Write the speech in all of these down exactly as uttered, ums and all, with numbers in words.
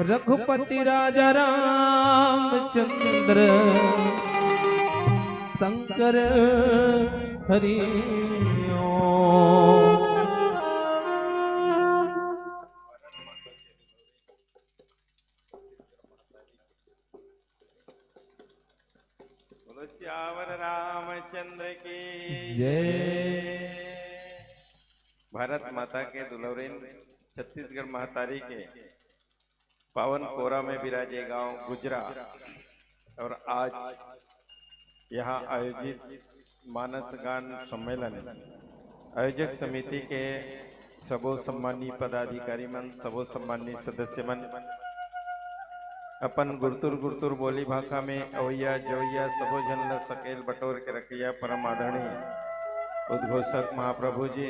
रघुपति राजा रामचंद्र शंकर हरि ओम। बोलो सियावर रामचंद्र की जय। भारत माता के दुलौरिन छत्तीसगढ़ महतारी के पावन कोरा में बिराजे गांव गुजरा और आज यहाँ आयोजित मानस गान सम्मेलन आयोजक समिति के सबो सम्मानी पदाधिकारी मन, सबो सम्मानी सदस्य मन, अपन गुरतुर गुरतुर बोली भाखा में अवैया जवैया सबो झन ल सकेल बटोर के रखिया। परम आदरणीय उद्घोषक महाप्रभु जी,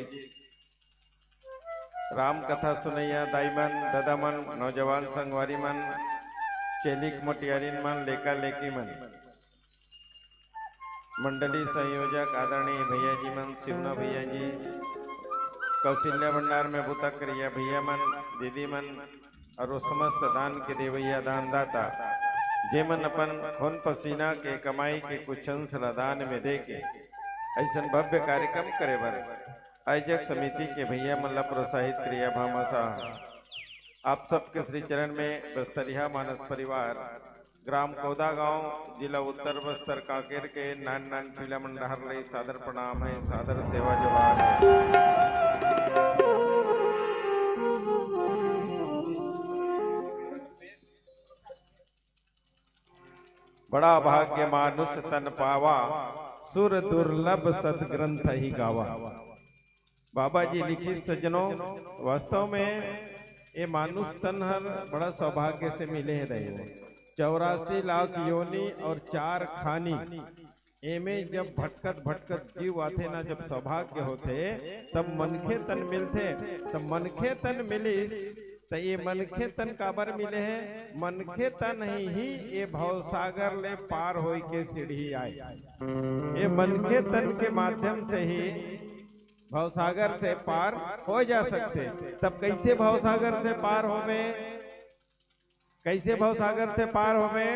राम कथा सुनैया दाई मन, ददा मन, नौजवान संगवारी मन, चेलिक मोटियारिन मन, लेका लेकी मन, मंडली संयोजक आदरणीय भैया जी मन, शिवना भैया जी, कौशल्या भंडार में बूता करिया भैया मन, दीदी मन, और वो समस्त दान के देवैया दानदाता, जेमन अपन खून पसीना के कमाई के कुछ अंश ला दान में दे के ऐसन भव्य कार्यक्रम करे बर आयोजक समिति के भैया मन ला प्रोत्साहित करिया भामाशाह। आप सबके श्री चरण में बस्तरिया मानस परिवार, ग्राम कोदा गांव, जिला उत्तर बस्तर कांकेर के नान नान पीला मन डहर ले सादर प्रणाम है, सादर सेवा जोहार है। बड़ा भाग्य मानुष तन पावा, सुर दुर्लभ सत ग्रंथ ही गावा। बाबा जी लिखिस सज्जनों, वास्तव में ये मानुष तन हर बड़ा सौभाग्य से मिले हे दाई हो। चौरासी लाख योनि और चार खानी, एमे जब भटकत भटकत जीव आथे ना, जब सौभाग्य होथे, तब मनखे तन मिलथे। तब मनखे तन मिलिस, त ये मनखे तन काबर मिले हे? मनखे तन ही, ही ये भवसागर ले पार होई के सीढ़ी आए। ये मनखे तन के माध्यम से ही भवसागर से पार हो जा सकथे। तब कैसे भवसागर से पार होबे? कैसे भवसागर से पार होबे?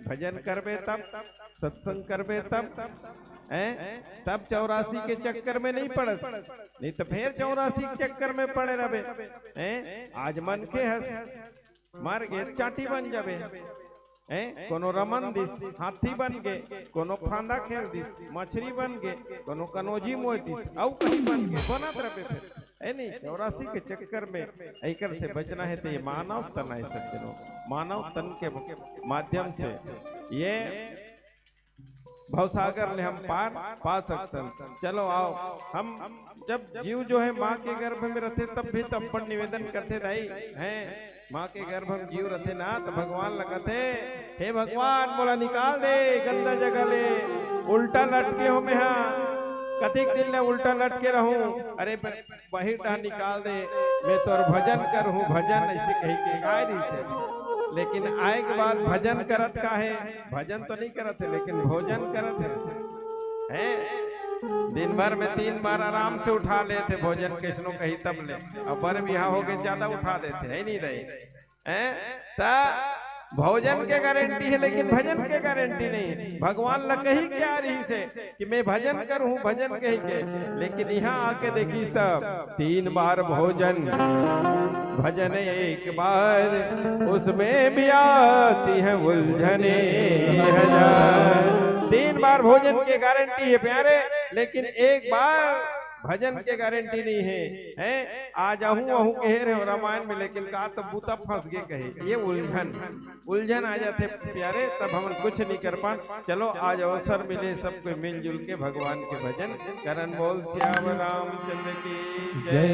भजन करबे तब, सत्संग करबे तब, हैं? तब चौरासी के चक्कर में नहीं पड़स, नहीं तो फिर चौरासी के चक्कर में पड़े रहबे, हैं? आज मनखे हस, मर गे, चांटी बन जाबे। हैं? कोनो रमन दिस, हाथी बन गे, कोनो फांदा खेल दिस, मछरी बन गे, कोनो कनोजी मोय दिस, अउ कहीं बन गे, बनत रहबे फिर। है नहीं? चौरासी के चक्कर में एकर से बचना है तो ये मानव तन है सज्जनों, मानव तन के माध्यम से ये भवसागर ले हम पार पा सकथन। चलो आओ, हम जब जीव जो है माँ के गर्भ में रहथे तब भी तो अपन निवेदन करथे दाई, हैं? माँ के गर्भ में जीव रहथे ना, तो भगवान ल कथे, "हे भगवान, मोला निकाल दे गंदा जगह ले, उल्टा लटके हो मैं हा, कतिक दिन ले उल्टा लटके रहूं, अरे ब-, बहिर डहर निकाल दे, मैं तोर भजन करहूं, भजन," ऐसे कही के गाय रहिस हे। लेकिन आए के बाद भजन करत का हे? भजन तो नहीं करत हे, लेकिन भोजन करत हे। हैं? दिन भर में तीन बार आराम से उठा लेथे भोजन, कैसनो कही तब ले। अब बर बिहाव हो गए, ज्यादा उठा देथे, है नहीं दाई? हैं? त भोजन के गारंटी है, लेकिन भजन के गारंटी नहीं। भगवान ल कही क्या रहिस हे कि मैं भजन करहूं, भजन कही के, लेकिन यहाँ आके देखिस तब तीन बार भोजन, भजन एक बार, उसमें भी आती है उलझने हजार। तीन बार भोजन के गारंटी है प्यारे, लेकिन एक बार भजन के गारंटी नहीं है, हैं? आज आहूं आहूं कहे रहे हो रामायण में, लेकिन का तो बूता फंस गे कहे, ये उलझन, उलझन आ जाथे प्यारे, तब हमन कुछ नहीं कर पान। चलो, आज अवसर मिले, सब कोई मिलजुल के भगवान के भजन करन। बोल सियावर रामचंद्र की जय। जय।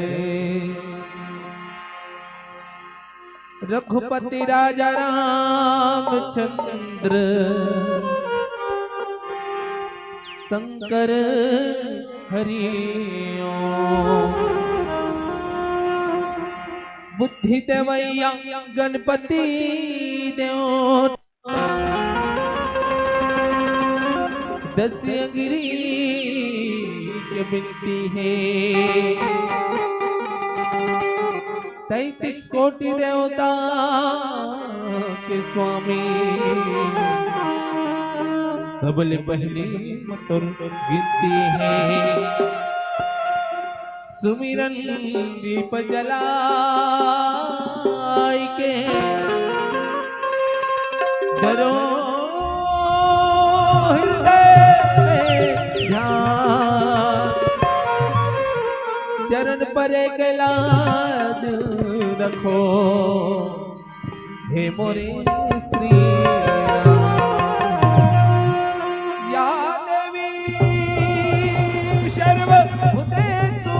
रघुपति राजा रामचंद्र शंकर हरि ओम। बुद्धि देवैया गणपति देव, दस अंगिरी के बिनती हे, तैंतीस कोटि देवता के स्वामी, सबले पहली मोर गिनती हे। सुमिरन दीप जलाय के, धरो हृदय में ध्यान, चरण परे के लाज रखो, हे मोरे श्री राम। या देवी सर्वभूतेषु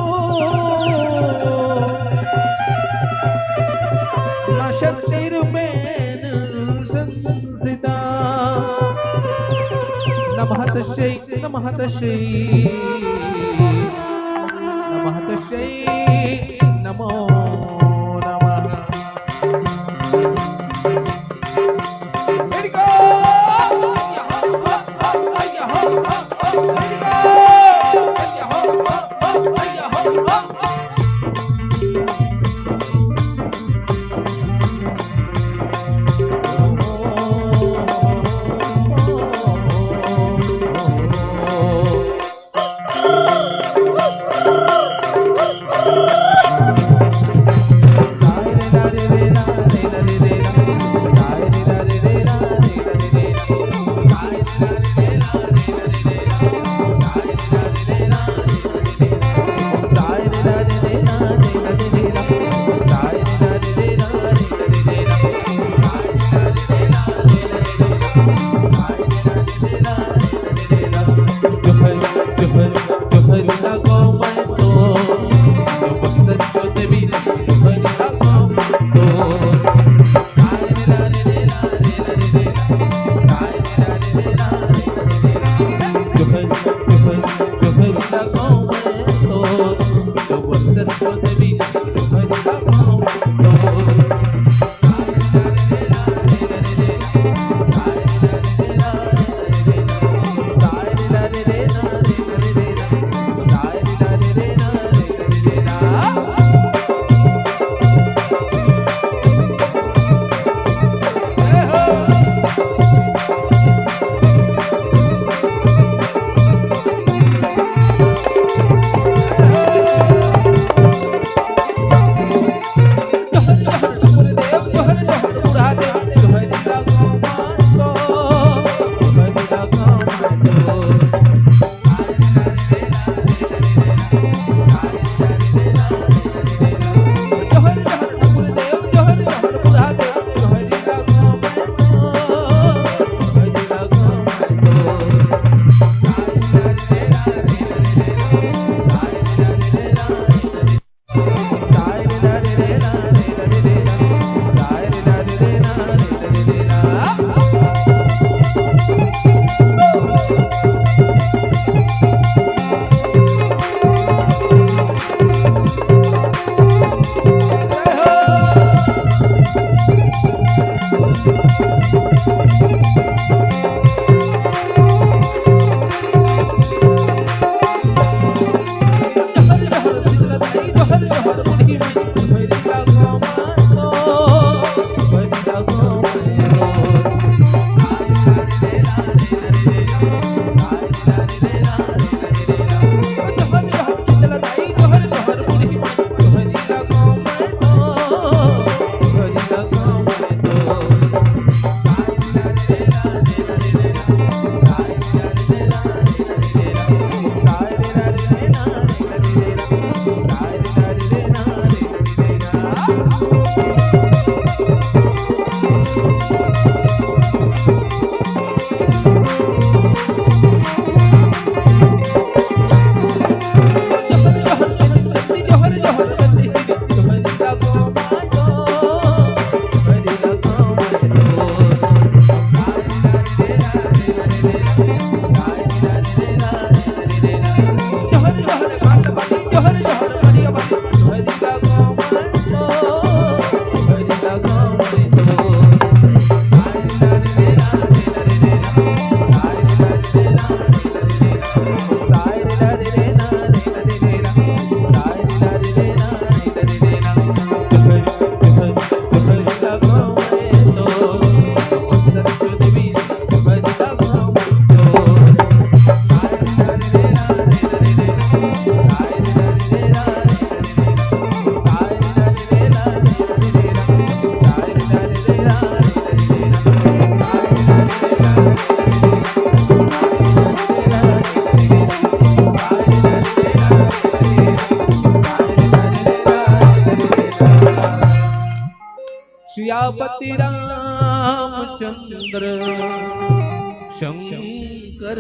तस्यै नमः, तस्यै नमो नमः। सियापति रामचंद्र शंकर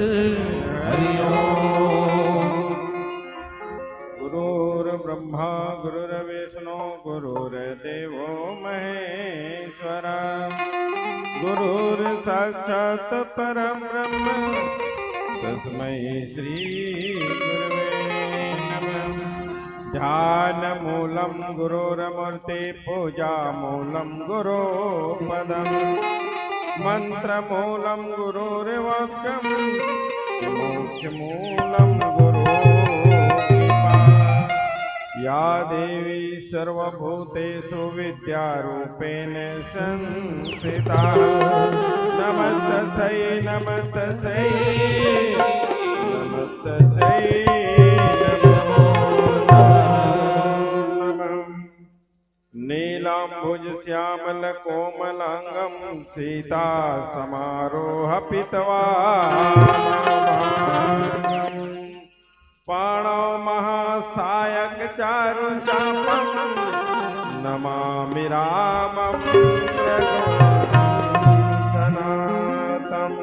हरि ओम। गुरुर्ब्रह्मा गुरुर्विष्णु गुरुर्देवो महेश्वर। गुरुर्साक्षात् परं ब्रह्म तस्मै श्री गुरवे नमः। ध्यान मूलं गुरोर्मूर्ति, पूजा मूलं गुरो पदम्। मन्त्र मूलं गुरोर्वाक्यम्, मोक्ष मूलं गुरो कृपा। या देवी सर्वभूतेषु विद्यारूपेण संस्थिता। नमस्तस्यै, नमस्तस्यै, नमस्तस्यै नमो नमः। नीलाम्बुज श्यामल कोमलांगं सीता समारोह पीतवा। पाणौ महासायक चारु चापं नमामि रामं रघुनाथं सनातनम्।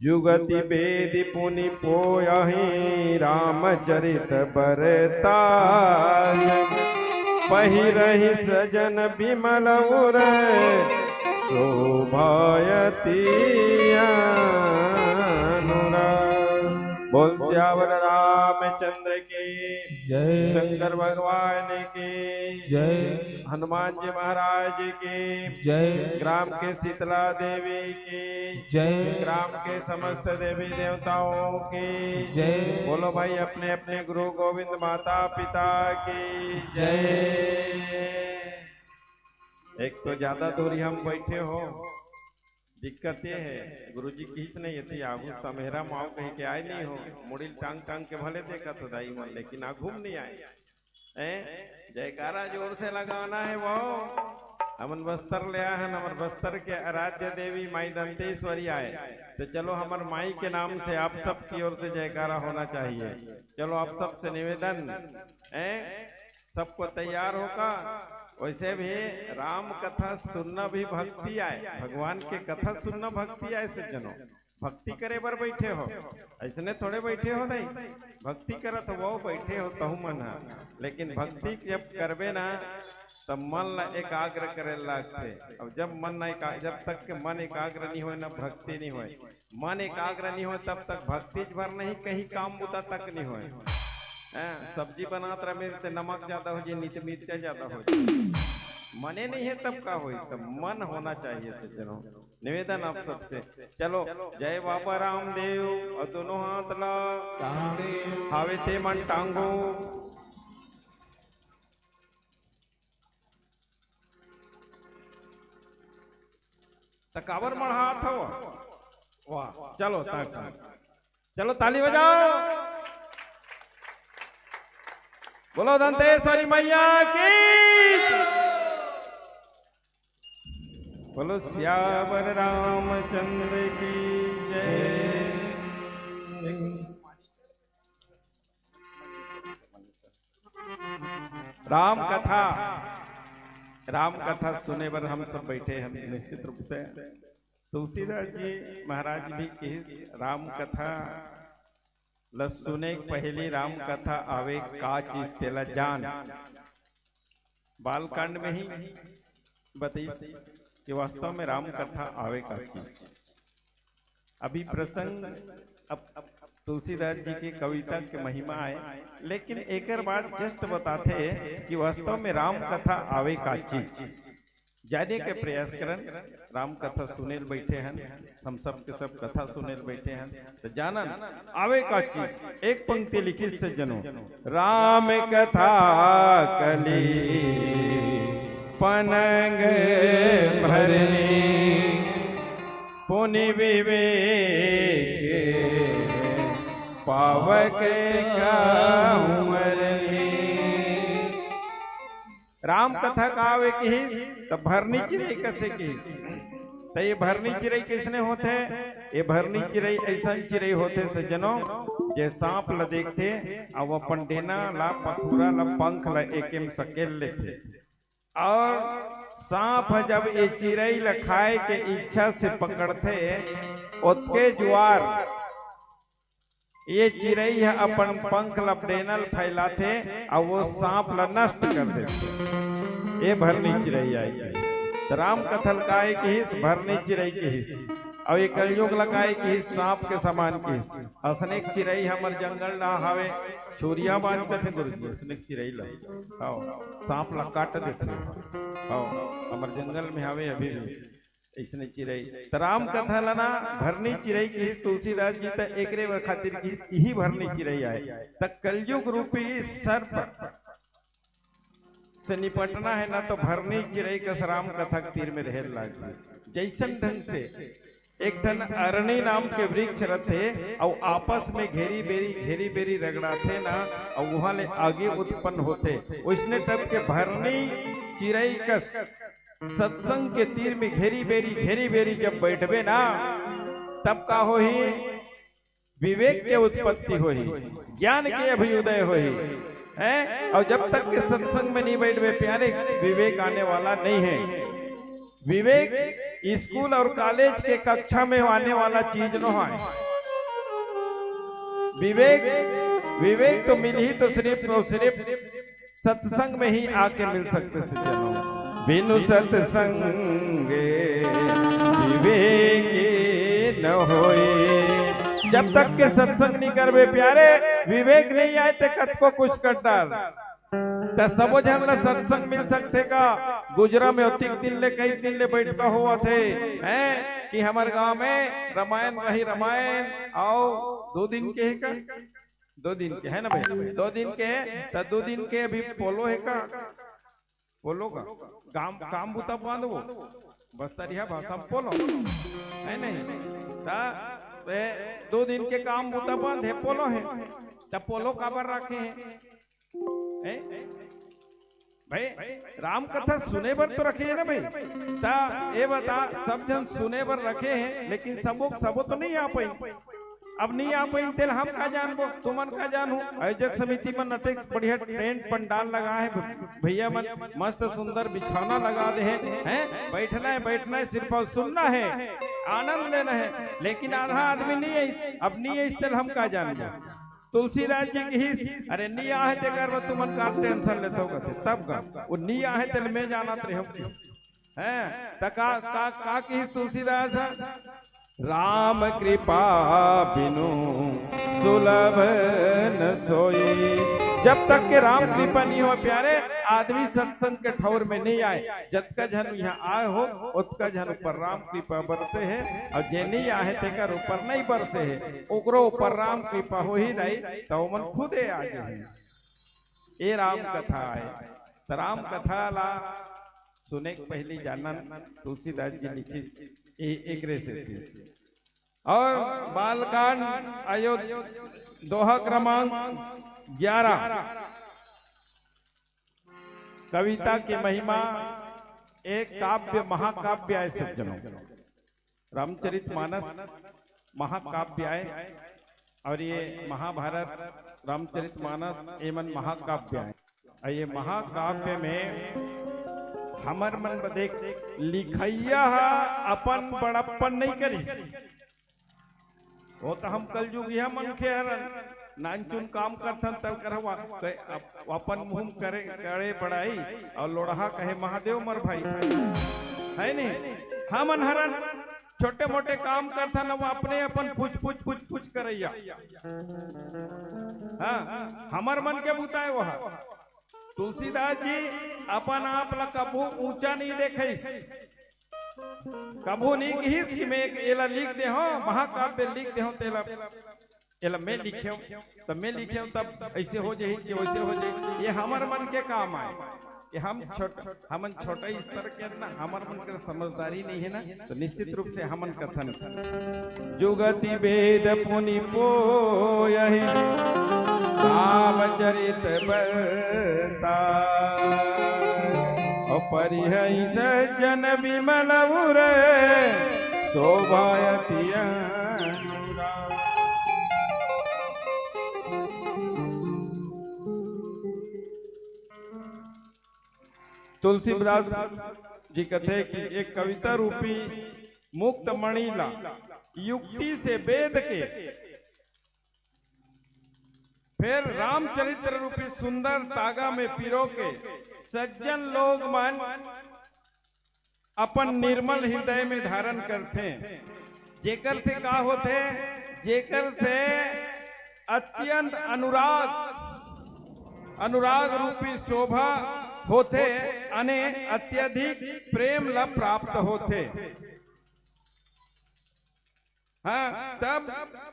जुगति वेद पुनि पोयहि रामचरित बरताल। पहिरहि सजन बिमल उर शोभायति अनुराग। बोल सियावर रामचंद्र की जय। शंकर भगवान की जय। हनुमान जी महाराज की जय। ग्राम के शीतला देवी की जय। ग्राम के समस्त देवी देवताओं की जय। बोलो भाई, अपने अपने गुरु गोविंद माता पिता की जय। एक तो ज्यादा दूरी हम बैठे हो, दिक्कत ये है, गुरुजी किहिस नहीं, यदि आगू समेरा माव कही के आए नहीं हो, मुड़िल टांग टांग के भले देखत हो दाई मन, लेकिन आगू में नहीं आए। हैं? जयकारा जोर से लगाना है वो। हमन बस्तर ले आए हैं, हमर बस्तर के आराध्य देवी माई दंतेश्वरी आए, तो चलो हमर माई के नाम से आप सबकी ओर से जयकारा होना चाहिए। चलो आप सबसे निवेदन है, सबको तैयार होकर। वैसे भी राम कथा सुनना भी भक्ति आए, भगवान के कथा सुनना भक्ति आए। सज्जनों, भक्ति करे बर बैठे हो, ऐसने थोड़े बैठे हो दाई, भक्ति करत हो वो बैठे हो तहु मन ह। लेकिन भक्ति जब करबे ना, तब मन ला एकाग्र करे लागथे। अब जब मन ना एका-, जब तक के मन एकाग्र नहीं होए ना भक्ति नहीं होए, मन एकाग्र नहीं होए तब तक भक्ति भर नहीं, कहीं काम बुता तक नहीं होए। हैं, सब्जी बनात रहे ते नमक ज्यादा हो जाए, नहीं तो मिर्चा ज्यादा हो जाए, मने नहीं है तब का होई? तब मन होना चाहिए सज्जनों। निवेदन आप सबसे, चलो जय बाबा रामदेव और दोनों हाथ ला रामदेव। हावे ते मन टांगो। त काबर मढ़ात हव? वाह, चलो, टांग, टांग। चलो, ताली बजाओ। बोलो दंतेश्वरी मैया की। बोलो सियावर रामचंद्र की जय। राम कथा, राम कथा सुने बर हम सब बैठे हन। निश्चित रूप से तुलसीदास जी महाराज भी किहिस, राम कथा ल सुने के पहली राम कथा आवे का चीज तेला जान। बालकांड में ही बतइस कि वास्तव में राम कथा आवे का चीज। अभी प्रसंग अब तुलसीदास जी के कविता के महिमा आए, लेकिन एकर बाद just बताथे कि वास्तव में राम कथा आवे का चीज। जाने के प्रयास करन, राम कथा सुनेल बैठे हन, हम सब के सब कथा सुनेल बैठे हन, तो जानन आवे का चीज। एक पंक्ति लिखिस सज्जनों, राम कथा कली पनंग भरनी, पुनि विवेक पावक कहूँ मरनी। राम कथा का आवे किहिस, त भरनी चिरई कसे किहिस। त ये भरनी चिरई किसने होथे? ये भरनी चिरई ऐसन चिरई होथे सज्जनों, जे सांप ल देखथे, अउ अपन डेना ला, पखुरा ला, पंख ला एके म सकेल लेथे। अउ सांप ह जब ये चिरई ल खाए के इच्छा से पकड़थे, ओतके जुआर ये चिरई ह अपन पंख ल, डेना ल फैलाथे अउ वो सांप ल नष्ट कर देथे। ये भरनी चिरई आय। त राम कथा ल काय किहिस? भरनी चिरई किहिस। अउ ये कलयुग ला काय किहिस, सांप के समान किहिस। असनेक चिरई हमर जंगल डहा हावे, छुरिया बाज कथे गुरुजी, असनेक चिरई ला। हव, सांप ला काट देथे। हव, हमर जंगल में हावे अभी भी। अइसने चिरई। त राम कथा ला ना भरनी चिरई किहिस तुलसीदास जी, त एकरे बर खातिर किहिस, इही भरनी चिरई आय। त कलयुग रूपी सर्प से निपटना हे ना, तो भरनी चिरई कस राम कथा के तीर में रहे ला लगही। जइसन ढंग से एक ठन अरनी नाम के वृक्ष रथे, अउ आपस में घेरी बेरी, घेरी बेरी रगड़ाथे ना, अउ उहाँ ले आगी उत्पन्न होथे, ओइसने तब के भरनी चिरई कस सत्संग के तीर में घेरी बेरी, घेरी बेरी जब बैठबे ना, तब का होही? विवेक के उत्पत्ति होही, ज्ञान के अभ्युदय होही, हैं? अउ जब तक के सत्संग में नहीं बैठबे प्यारे, विवेक आने वाला नहीं है। विवेक स्कूल और कॉलेज के कक्षा में आने वाला चीज नोहय। विवेक, विवेक तो मिलही तो सिर्फ और सिर्फ सत्संग में ही आके मिल सकथे सज्जनों। बिनु सत्संग विवेक न होय। जब तक के सत्संग नहीं करबे प्यारे, विवेक नहीं आय ते कतको कुछ कर डार। त सबो झन ला सत्संग मिल सकथे का? गुजरा में ओतिक दिन ले, कई दिन ले बैठका होवत हे, हैं, कि हमर गांव में रामायण रही, रामायण अउ दो दिन के हे का? दो दिन के हे ना भाई, दो दिन के हे, त दो दिन के अभी पोलो हे का? पोलो का काम, काम बुता बंद हो, बस्तरिया भाषा में पोलो, हे नहीं? त ए, दो दिन के काम बुता बंद हे, पोलो हे, त पोलो काबर रखे हे? हैं? भाई, राम कथा सुने बर तो रखे हे ना भाई? त ए बता, सब झन सुने बर रखे हे, लेकिन सबो, सबो तो नहीं आ पाई। अब नहीं आ पाई, तेला हम का जानबो, तुमन का जानहू? आयोजक समिति मन अतेक बढ़िया टेंट पंडाल लगाए हे, भैया मन मस्त सुंदर बिछौना लगा दे हे, हैं? बैठना हे, बैठना हे, सिर्फ अउ सुनना हे, आनंद लेना हे, लेकिन आधा आदमी नहीं आइस, अब नहीं आइस, तेला हम का जानबो? तुलसीदास जी किहिस, "अरे नी आहे तेकर बर तुमन का टेंशन लेथव?" कथे, तब का वो नी आहे तेला मैं जानत रेहेंव। हैं, त का, का, का किहिस तुलसीदास ह? "राम कृपा बिनु सुलभ न सोई।" जब तक के राम कृपा नहीं हो प्यारे, आदमी सत्संग के ठौर में नहीं आए। जतका झन इहाँ आए हो, ओतका झन ऊपर राम कृपा बरसे हे, अउ जे नइ आहे, तेकर ऊपर नइ बरसे हे, ओकरो ऊपर राम कृपा होही दाई, त ओमन खुदे आ जाही। ए राम कथा आय, त राम कथा ला सुने के पहिली जानन तुलसीदास जी लिखिस, ए, एकरे सेती। और बालकांड अयोध्या, दोहा क्रमांक ग्यारह, कविता के महिमा, एक काव्य, महाकाव्य आय सज्जनों, रामचरित मानस महाकाव्य आय, और ये महाभारत, रामचरित मानस, एमन महाकाव्य आय। अउ ये महाकाव्य में हमर मन ब देख, लिखइया ह अपन बड़प्पन नहीं करिस, वो त हम कलजुगिया मनखे हरन, नानचुन काम करथन, तब करवा, क-, अप-, अपन मुंह करे, करे बड़ाई, अउ लोड़हा कहे महादेव मर भाई, हे नहीं? हमन हरन छोटे मोटे काम करथन, वो अपने अपन पुछ, पुछ, पुछ, पुछ करइया। हाँ, हमर मन के बुता आय वो ह। तुलसीदास जी अपन आप ला कभू ऊंचा नहीं देखइस। कभू नहीं किहिस कि मैं एक एला लिख दे हों, महाकाव्य लिख दे हों, तेला, एला मैं लिखेंव, तब मैं लिखेंव, तब ऐसे हो जाही कि वैसे हो जाही। ये हमर मन के काम आय। ये हम छोट, हमन छोटा स्तर के ना, हमर मन के समझदारी नहीं है ना, तो निश्चित रूप से हमन कथन। जुगति भेद पुनि पोयहि रामचरित बरता। और परिहै सज्जन विमल उर शोभा अति अनुराग। तुलसीदास जी कथे कि एक कविता रूपी मुक्त मणि ला युक्ति से बेध के, फिर रामचरित्र रूपी सुंदर तागा में पिरो के सज्जन लोग मन अपन निर्मल हृदय में धारण करथे। जेकर से का होथे? जेकर से अत्यंत अनुराग, अनुराग रूपी शोभा होथे, अने अत्यधिक प्रेम ला प्राप्त होथे। हाँ, तब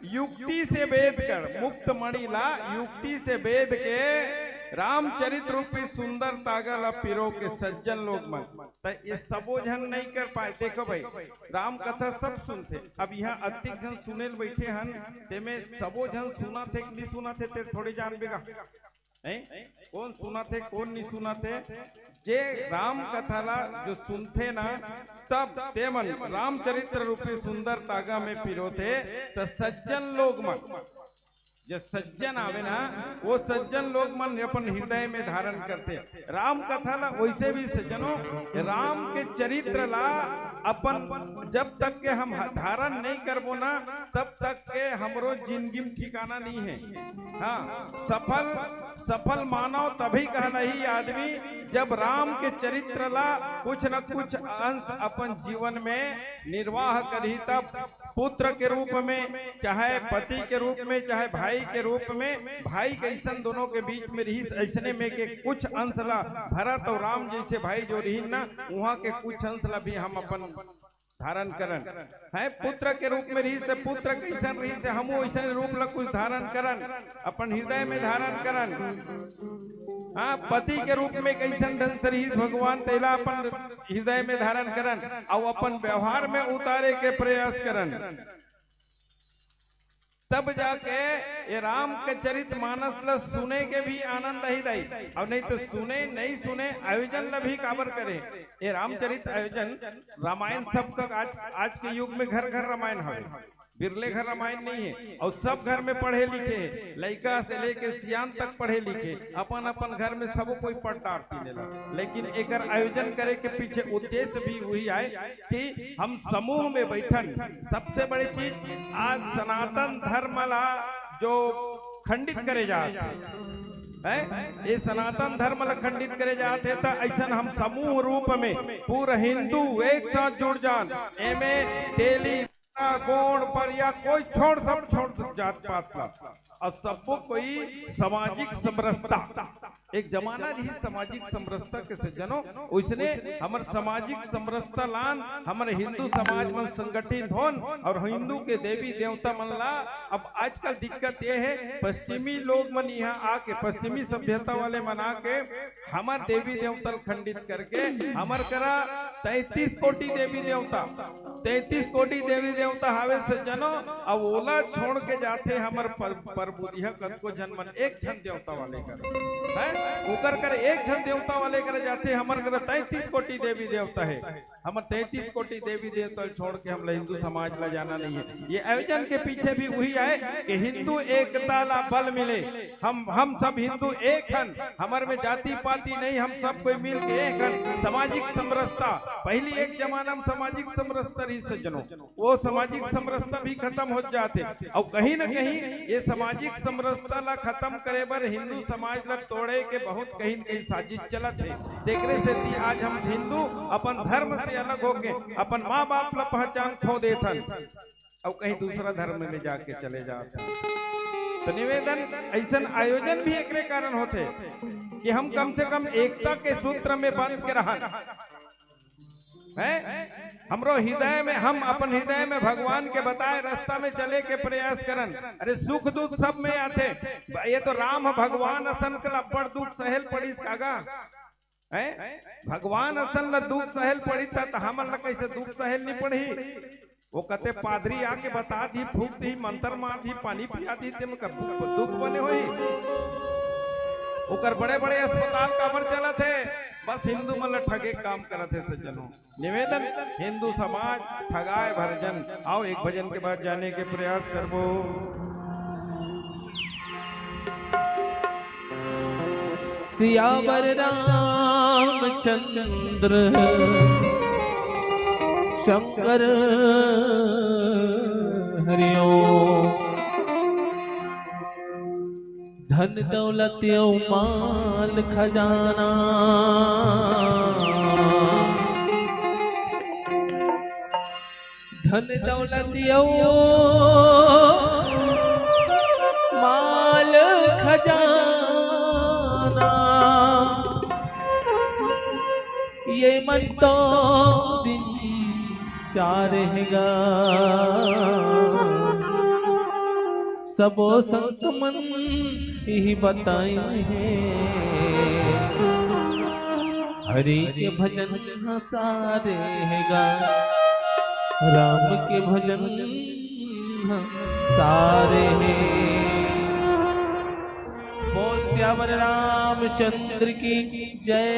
युक्ति से बेध कर, मुक्त मणि ला युक्ति से बेध के रामचरित रूपी सुंदर तागा ला पिरो के सज्जन लोग मन। त ये सबो झन नहीं कर पाए। देखो भाई, राम कथा सब सुनथे। अब यहाँ अतिक झन सुने ल बैठे हन, तेमे सबो झन सुनथे कि नहीं सुनथे, ते थोड़े जान बेगा। हैं? कौन सुनथे, कौन नहीं सुनथे? जे राम कथा ला जो सुनथे ना, तब तेमन रामचरित्र रूपी सुंदर तागा में पिरोथे, त सज्जन लोग मन, जे सज्जन आवे ना, वो सज्जन लोग मन अपन हृदय में धारण करथे राम कथा ला। वैसे भी सज्जनों, राम के चरित्र ला अपन जब तक के हम धारण नहीं करबो ना, तब तक के हमरो जिंदगी में ठिकाना नहीं है। हाँ, सफल, सफल मानव तभी कहलाही आदमी, जब राम के चरित्र ला कुछ न कुछ अंश अपन जीवन में निर्वाह करही। तब पुत्र के रूप में, चाहे पति के रूप में, चाहे भाई के रूप में, भाई कैसन दोनों के बीच में रहिस, ऐसने में के कुछ अंश ला, भरत और राम जैसे भाई जो रहिन ना, वहाँ के कुछ अंश ला भी हम अपन धारण करन। है, पुत्र के रूप में रहिस, त पुत्र कैसन रहिस, हमू वैसन रूप ला कुछ धारण करन, अपन हृदय में धारण करन। हाँ, पति के रूप में कैसन ढंग से रहिस भगवान, तेला अपन हृदय में धारण करन, अउ अपन व्यवहार में उतारे के प्रयास करन। तब जाके ये राम के चरित मानस ला सुने के भी आनंद आही दाई। अउ नहीं तो सुने, नहीं सुने, आयोजन ला भी काबर करे? ये रामचरित आयोजन, रामायण सबका आज, आज के युग में घर घर रामायण हवे, बिरले घर रामायण नहीं है। और सब घर में पढ़े लिखे हैं, लइका से लेके सियान तक पढ़े लिखे, अपन अपन घर में सब कोई पढ़ डारथे एला। लेकिन एकर आयोजन करे के पीछे उद्देश्य भी वही आए कि हम समूह में बैठन। सबसे बड़ी चीज, आज सनातन धर्म ला जो खंडित करे जात हे, हैं? ये सनातन धर्म ला खंडित करे जात हे, त ऐसन हम समूह रूप में पूरा हिंदू एक साथ जुड़ जान। एमे तेली, गोंड, परिया, कोई छोड़, सब छोड़, जात पात ला। और सबको कोई सामाजिक समरसता, एक जमाना रही सामाजिक समरसता के सज्जनों, उसने हमर सामाजिक समरसता लान, हमर हिंदू समाज मन संगठित होन और हिंदू के देवी देवता मन ला। अब आजकल दिक्कत ये है, पश्चिमी लोग मन यहाँ आके, पश्चिमी सभ्यता वाले मन आके हमर देवी देवता ल खंडित करके हमर करा तैंतीस कोटि देवी देवता, तैंतीस कोटि देवी देवता हावे सज्जनों। अब ओला छोड़ के जाथे हमर पर, परबुधिया कतको झन मन एक झन देवता वाले कर, हैं? ओकर कर एक झन देवता वाले कर जाथे, हमर कर तैंतीस कोटि देवी देवता है। हमर तैंतीस कोटि देवी देवता ल छोड़ के हमला हिंदू समाज ला जाना नहीं है। ये आयोजन के पीछे भी वही आए कि हिंदू एकता ला बल मिले। हम, हम सब हिंदू एक हन, हमर में जाति पाति नहीं, हम सब कोई मिल के एक हन। सामाजिक समरसता, पहली एक जमाना में सामाजिक समरसता रही सज्जनों, वो सामाजिक समरसता भी खत्म हो जाते। और कहीं ना कहीं ये सामाजिक समरसता ला खत्म करे बर हिंदू समाज ला तोड़े के बहुत कहीं न कहीं साजिश चलत हे। तेकरे सेती आज हम हिंदू अपन धर्म से अलग होके अपन माँ बाप ला पहचान खो देथन, और कहीं दूसरा धर्म में जाके चले जात हन। तो निवेदन, ऐसन आयोजन भी एकरे कारण होथे कि हम कम से कम एकता के सूत्र में बांध के रहन। हैं? हमरो हृदय में, हम अपन हृदय में भगवान के बताए रास्ता में चले के प्रयास करन। अरे, सुख दुख सब में आथे। ये तो राम भगवान असन के अब्बड़ दुख सहेल पड़िस कागा, हैं? भगवान असन ला दुख सहेल पड़िस त हमन ला कैसे दुख सहेल नहीं पड़ही? वो कते पादरी आके बता दी, फूक दी, मंत्र मार दी, पानी पिया दी, तेम कर दुख बने होही। ओकर बड़े बड़े अस्पताल काबर चलत हे? बस हिंदू मन ला ठगे काम करत हे सज्जनों। निवेदन, हिंदू समाज ठगाए भर झन। आओ, एक भजन के बाद जाने के प्रयास करबो। सियावर रामचंद्र शंकर हरिओ। धन दौलत अउ माल खजाना, धन दौलत अउ माल खजाना, ये मन तो दिन चार हे गा। सबो संत मन इही बताए हे, हरि के भजन ह सार हे गा, राम के भजन ह सार हे। बोल सियावर रामचंद्र की जय।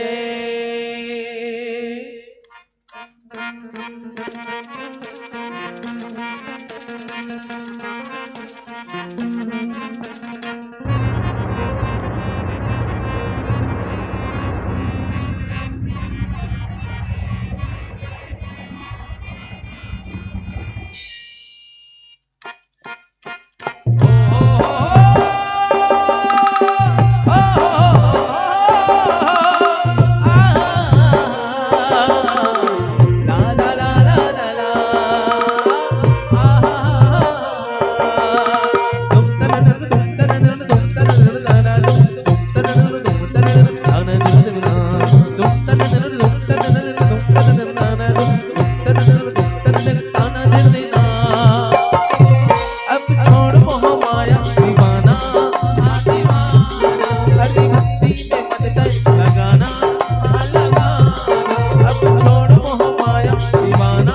अब छोड़ मोह माया दीवाना, हाँ दीवाना। हरि भक्ति में मन तन लगाना, हाँ लगाना। अब छोड़ मोह माया दीवाना,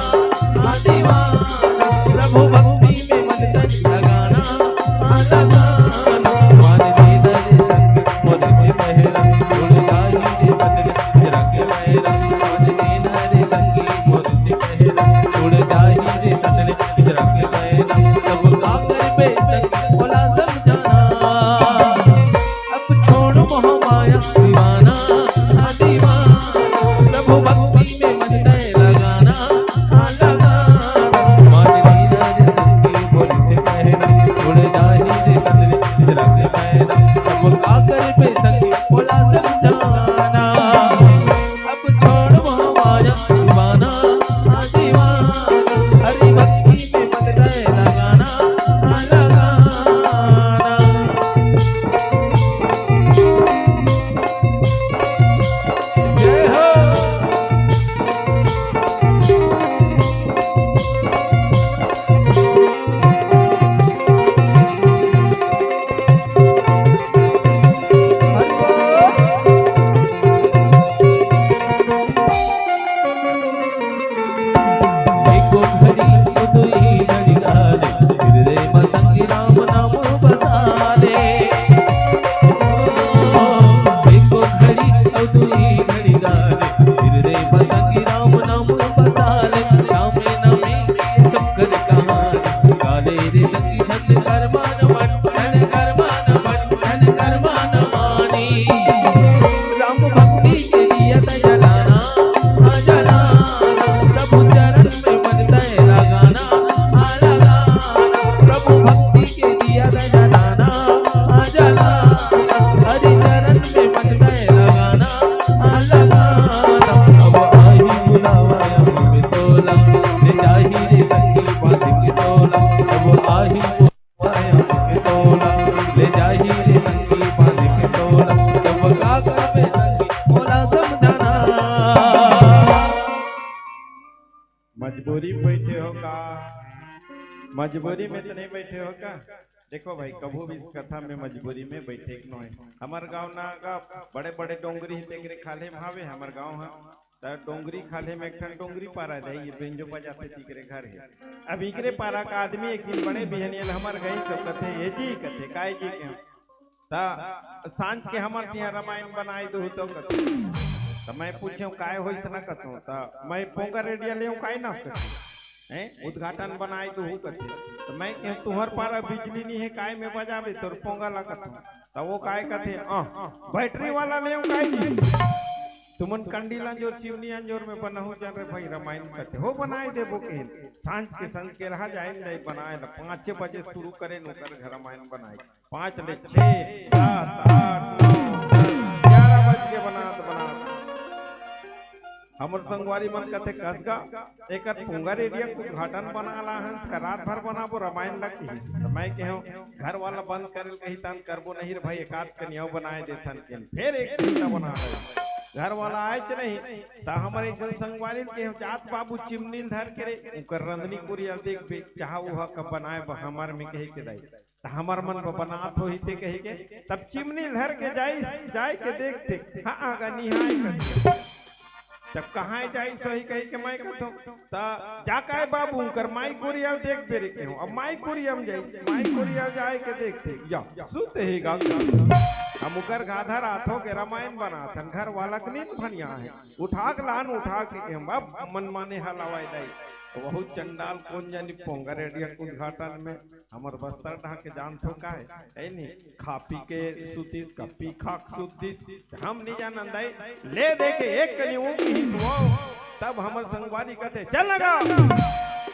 हाँ दीवाना। प्रभु भक्ति में मन तन लगाना, हाँ लगाना। मान लेना रे संग मोर से पहला, उड़ जाही रे पतंग जरा के मैला। मान लेना रे संग मोर से पहला, उड़ जाही रे पतंग जरा के मैला। सब आकर पे संग बोला समझाना। अब छोड़ मोह माया दीवाना, हाँ दीवाना। प्रभु भक्ति में मन तय लगाना, हाँ लगाना। मान लेना रे संगी मोर से पहला, उड़ जाही रे पतंग जरा के मैला। अब आकर पे संगी बोला समझाना। अब छोड़ मोह माया दीवाना, हाँ दीवाना। हरि भक्ति में मन तय लगाना, हाँ लगाना। जय हो। एको घड़ी अउ दुई घड़ी गाले, हृदय म संग राम नाम बसाले। एको घड़ी अउ दुई घड़ी गाले, हृदय म संग राम नाम बसाले। रामे नामे चक्कर कहानी, गाले रे संगी झन कर मान मन, झन कर मान मन, झन कर मान मानी। राम भक्ति के दिया त जलाना, हाँ जलाना। प्रभु चरण में मन तय लगाना, हाँ लगाना। प्रभु भक्ति के दिया त जलाना, हाँ जलाना। हरि चरण में मन तय लगाना, हाँ लगाना। अब आही बुलावा अम्म तोला, ले जाही रे संगी बांध के तोला। अब आही ले जाही रे संगी बांध के तोला, तब का करबे संगी मोला समझाना। मजबूरी में बैठे हो का? मजबूरी में तो नहीं बैठे हो का? देखो भाई, कभू भी इस कथा में मजबूरी में बैठे के नोहे। हमर गांव ना का बड़े-बड़े डोंगरी हे, तेकरे खाल्हे में हावे हमर गांव ह। त डोंगरी खाल्हे में एक ठन डोंगरी पारा रहे, ये बेंजो बजाथे, तिकरे घर हे। अब इकरे पारा का आदमी एक दिन बड़े बिहनिया ल हमर गई तो कथे, "ए जी," कथे, "काय जी के?" त सांझ के हमर तिहां रामायण बनाए दो तो कथे। त मैं पूछे, "काय होइस ना?" कथों, त मैं पोंगा रेडिया ले काय ना कथे। हैं? उद्घाटन बनाए दो कथे। त मैं कहे, "तुहर पारा बिजली नहीं है, काय में बजाबे तोर पोंगा ला?" कथों। त वो काय कथे, "अ, बैटरी वाला ले काय जी?" तुमन कंडी लांजोर, चिमनी अंजोर में बनाहू जान रे भाई, रामायण कथे हो बनाए देबो के। सांझ के संझ के रहा जाए, जाए बनाए ला। पाँचे बजे शुरू करे न ओकर घर रामायण बनाए। पाँच ले छः, सात, आठ, नौ, दस, ग्यारह बज के बनात, बनात। हमर संगवारी मन कथे, "कस गा, एकर पोंगा रेडिया के उद्घाटन बना ला हन, का रात भर बनाबो रमायन ला?" किहिस। त मैं केहेंव, "घर वाला बंद करे ल कही तहन करबो नहीं रे भाई, एकाध कनियाव बनाए देथन।" केहेंव, फेर एक घंटा बना ले। घर वाला आएच नहीं, त हमर एक झन संगवारी ल केहेंव, "जात बाबू चिमनी ल धर के रे, उंकर रंधनी कुरिया ल देखबे, चाहा उहा का बनाए बर हमर में," कहे के दाई। त हमर मन बर बनात होही ते कहि के, तब चिमनी धर के जाइस, जाय के देखथे, हाँ, आगा निहाय करथे। तब कहाँ जाइस होही कहि के मैं कथों, त जा काय बाबू, उंकर माई कुरिया ल देखबे रे केहेंव। अब माई कुरिया म जाइस, माई कुरिया ल जाय के देखथे, या, सुते हे गा। हम उंकर गाधा राथो के रमायन बनाथन, घर वाला के नींद भनिया हे। उठा के लान, उठा के केहेंव, अब मनमाने हलावय दाई। त वहू चंडाल कोन जानी पोंगा रेडिया के उद्घाटन में हमर बस्तर डहा के जानथो काय? ए नी, खा पी के सुतिस, का पी खा के सुतिस, हम नी जानन दाई। ले दे के एक कनी ऊँख किहिस वो, तब हमर संगवारी कथे, "चल लगा,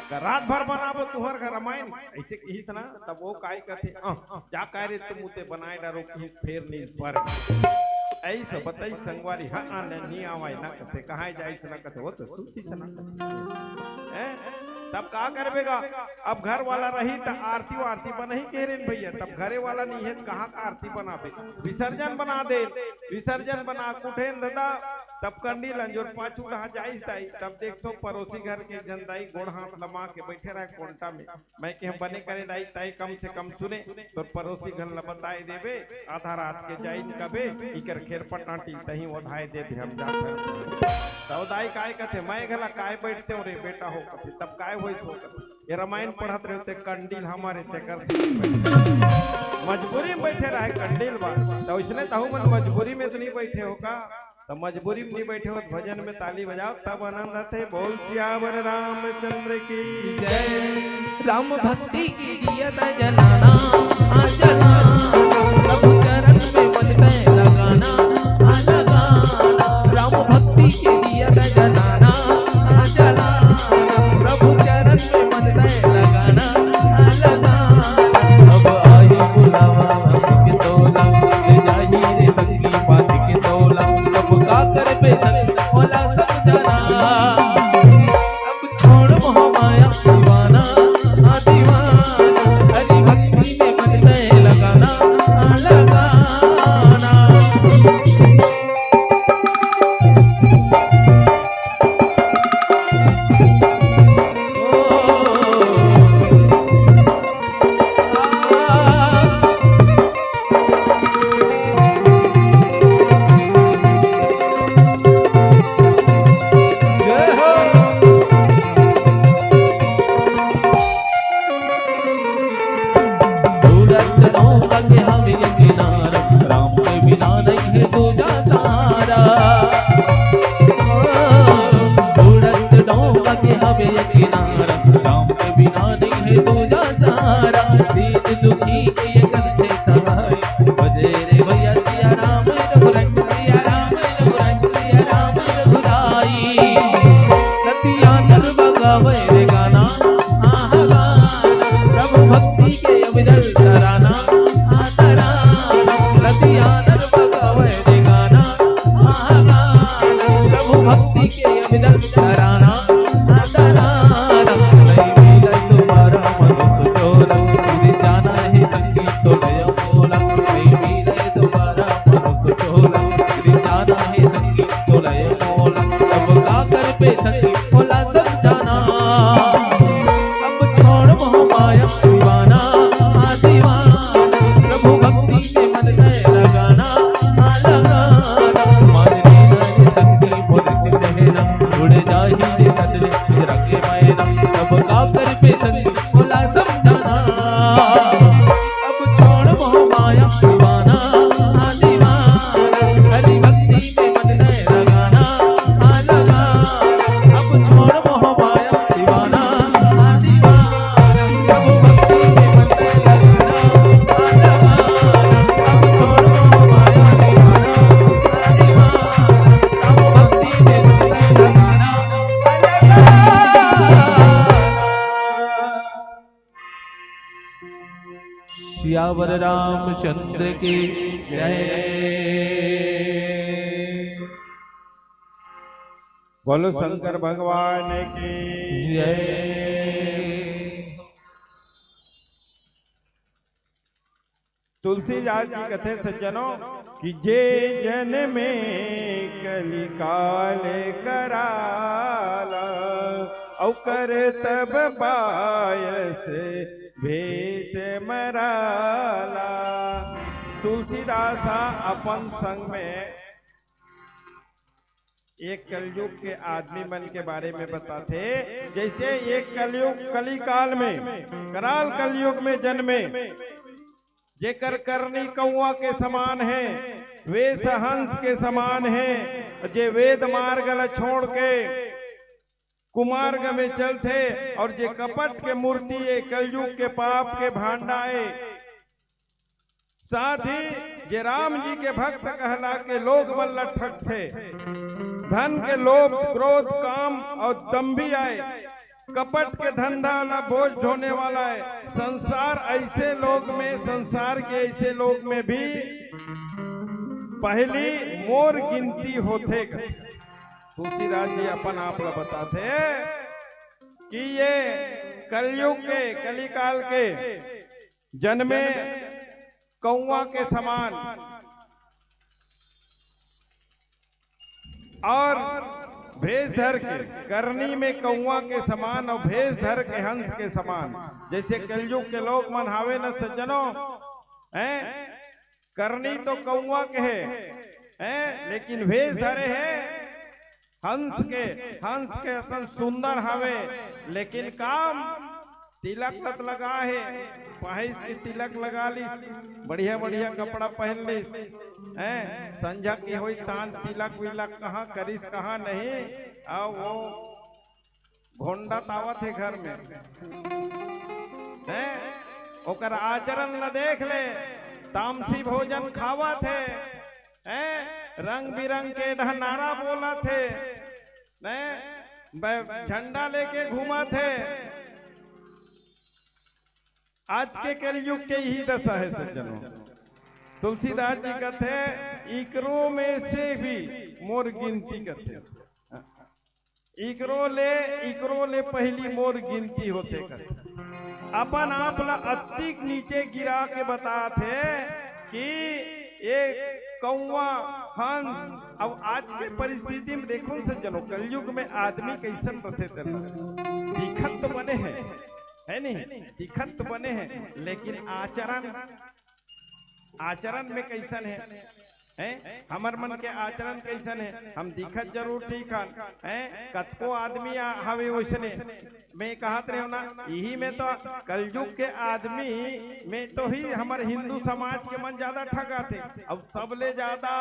का रात भर बनाबो तुंहर घर रमायन," अइसे किहिस ना, तब वो काय कथे, "अह, जा काय रे तुम उते बनाए डारो," किहिस, फेर नी पर। अइसे बताइस संगवारी, हाँ, आ, नी आवय ना कथे, कहाँ जाइस ना कथे, वो तो सुतिस ना कथे। हैं? तब का करबे गा? अब घर वाला रही त आरती वारती बनही कहे रेन भइया, तब घरे वाला नइ हे त कहाँ का आरती बनाबे? विसर्जन बना दे, विसर्जन बना के उठेन ददा, तब कंडी ल अंजोर पाछू डहा जाइस दाई, तब देखथों परोसी घर के एक झन दाई गोड़ हाथ लमा के बइठे रहय कोंटा में। मैं केहेंव बने करे दाई, तैं कम से कम सुने, तोर परोसी घर ल बताए देबे, आधा रात के जाइन कबे, इकर खेर पटाटी तहीं ओधाए देबे, हम जाथन। तब दाई काय कथे, मैं घला काय बइठतेंव रे बेटा हो कथे, तब काय होइस हो कथे, ए रमायन पढ़त रहेंव ते कंडी ल हमारे तेकर से मजबूरी में बइठे रहय कंडी ल बा, त ओइसने तहू मन मजबूरी में तो नइ बइठे हो का? त मजबूरी में नइ बइठे हो त भजन में ताली बजाव, तब आनंद आथे। बोल सियावर रामचंद्र की जय। राम भक्ति के दिया त जलाना, आ जलाना, प्रभु चरण में मन तय लगाना, आ लगाना। राम भक्ति के दिया त जलाना, आ जलाना, प्रभु चरण में मन तय लगाना, आ लगाना। अब आई बुलावा के तोला, ले जाही रे संगी पास के तोला। अब का करबे संग वाला समझाना। अब छोड़ मोह माया दीवाना, आ दीवाना। हरि भक्ति में मन तय लगाना, आ लगाना। राम के बिना नहीं है दूजा सहारा। उड़त डोंका के हवे ये किनारा, राम के बिना नहीं है दूजा सहारा। दीन दुखी के ये करते सहाय, बजे रे भैया सिया राम रघुराई, सिया राम रघुराई, सिया राम रघुराई। नदिया नर बगावे रे गाना, आहा गाना, प्रभु भक्ति के अब जल तराना, आ तराना। नदिया नर बगावे रे गाना, आहा गाना, प्रभु भक्ति के अब जल तराना, आ तराना। नहीं मिले दोबारा मनुष्य चोला, गिर जाना है संगीत तो लय मोला। नहीं मिले दोबारा मनुष्य चोला, गिर जाना है संगीत तो लय मोला। अब का करबे सखी भोला समझाना। अब छोड़ मोह माया दीवाना, आ दीवाना। प्रभु भक्ति में मन तय लगाना, आ लगाना। मान लेना ये संगी भोले चिन्ह है ना, उड़ जाही रे सजने रंगे मैना। अब का करबे संगी भोला समझाना। अब छोड़ मोह माया दीवाना, आ दीवाना। हरि भक्ति में मन तय लगाना, आ लगाना। अब छोड़ मोह माया दीवाना, आ दीवाना। प्रभु भक्ति में मन तय लगाना, आ लगाना। अब छोड़ मोह माया दीवाना, आ दीवाना। प्रभु भक्ति में मन तय लगाना, आ लगाना। सियावर रामचंद्र की जय। बोलो शंकर भगवान की जय। तुलसीदास जी कथे सज्जनों कि जे जन में कलिकाल कराला, अउ करतब बायस भेष मराला। तुलसीदास ह अपन संग में एक कलयुग के आदमी मन के बारे में बताथे। जैसे एक कलयुग, कलिकाल में, कराल कलयुग में जन्मे, जेकर करनी कौआ के समान हे, वेश हंस के समान हे, जे वेद मार्ग ल छोड़ के कुमार्ग में चलथे अउ जे कपट के मूर्ति ए, कलयुग के पाप के भांडा ए, साथ ही जे राम जी के भक्त कहला के लोग मन ल ठगथे, धन के लोभ, क्रोध, काम अउ दंभी आए, कपट के धंधा ला बोझ ढोने वाला है। संसार ऐसे लोग में, संसार के ऐसे लोग में भी पहली मोर गिनती होथे। तुलसीदास जी अपन आप ला बताथे कि ये कलयुग के, कलिकाल के जन्मे कौआ के समान अउ भेष धर के, करनी में कौआ के समान अउ भेष धर के हंस के समान। जैसे कलयुग के लोग मन हावे न सज्जनों, हैं? करनी तो कौआ के हे, हैं? लेकिन भेष धरे हे हंस के, हंस के असन सुंदर हावे, लेकिन काम तिलक लत लगा हे, पहिस के तिलक लगा लिस, बढ़िया बढ़िया कपड़ा पहन लिस, हैं? संझा के होई तान तिलक विलक कहाँ करिस, कहाँ नहीं। अउ वो घोंडत आवत हे घर में, हैं? ओकर आचरण ल देख ले, तामसी भोजन खावत हे, हैं? रंग बिरंग के ढहनारा बोलत हे, हैं? ब-, झंडा लेके घूमत हे। आज के कलयुग के यही दशा है सज्जनों। तुलसीदास जी कथे, "इकरो में से भी मोर गिनती" कथे। इकरो ले, इकरो ले पहली मोर गिनती होथे कथे। अपन आप ला अत्तिक नीचे गिरा के बतात हे कि ये कौआ, हंस। अब आज के परिस्थिति में देखो न सज्जनों, कलयुग में आदमी कैसन रथे तेला। दिखत तो बने हे, है नहीं? दिखत तो बने हे, लेकिन आचरण, आचरण में कैसन हे, हैं? हमर मन के आचरण कैसन हे? हम दिखत जरूर ठीक हन, हैं? कतको आदमी आ-, हवे वैसने। मैं कहत रहेंव ना, इही में तो कलयुग के आदमी में तो ही हमर हिंदू समाज के मन ज्यादा ठगाथे। अब सबले ज्यादा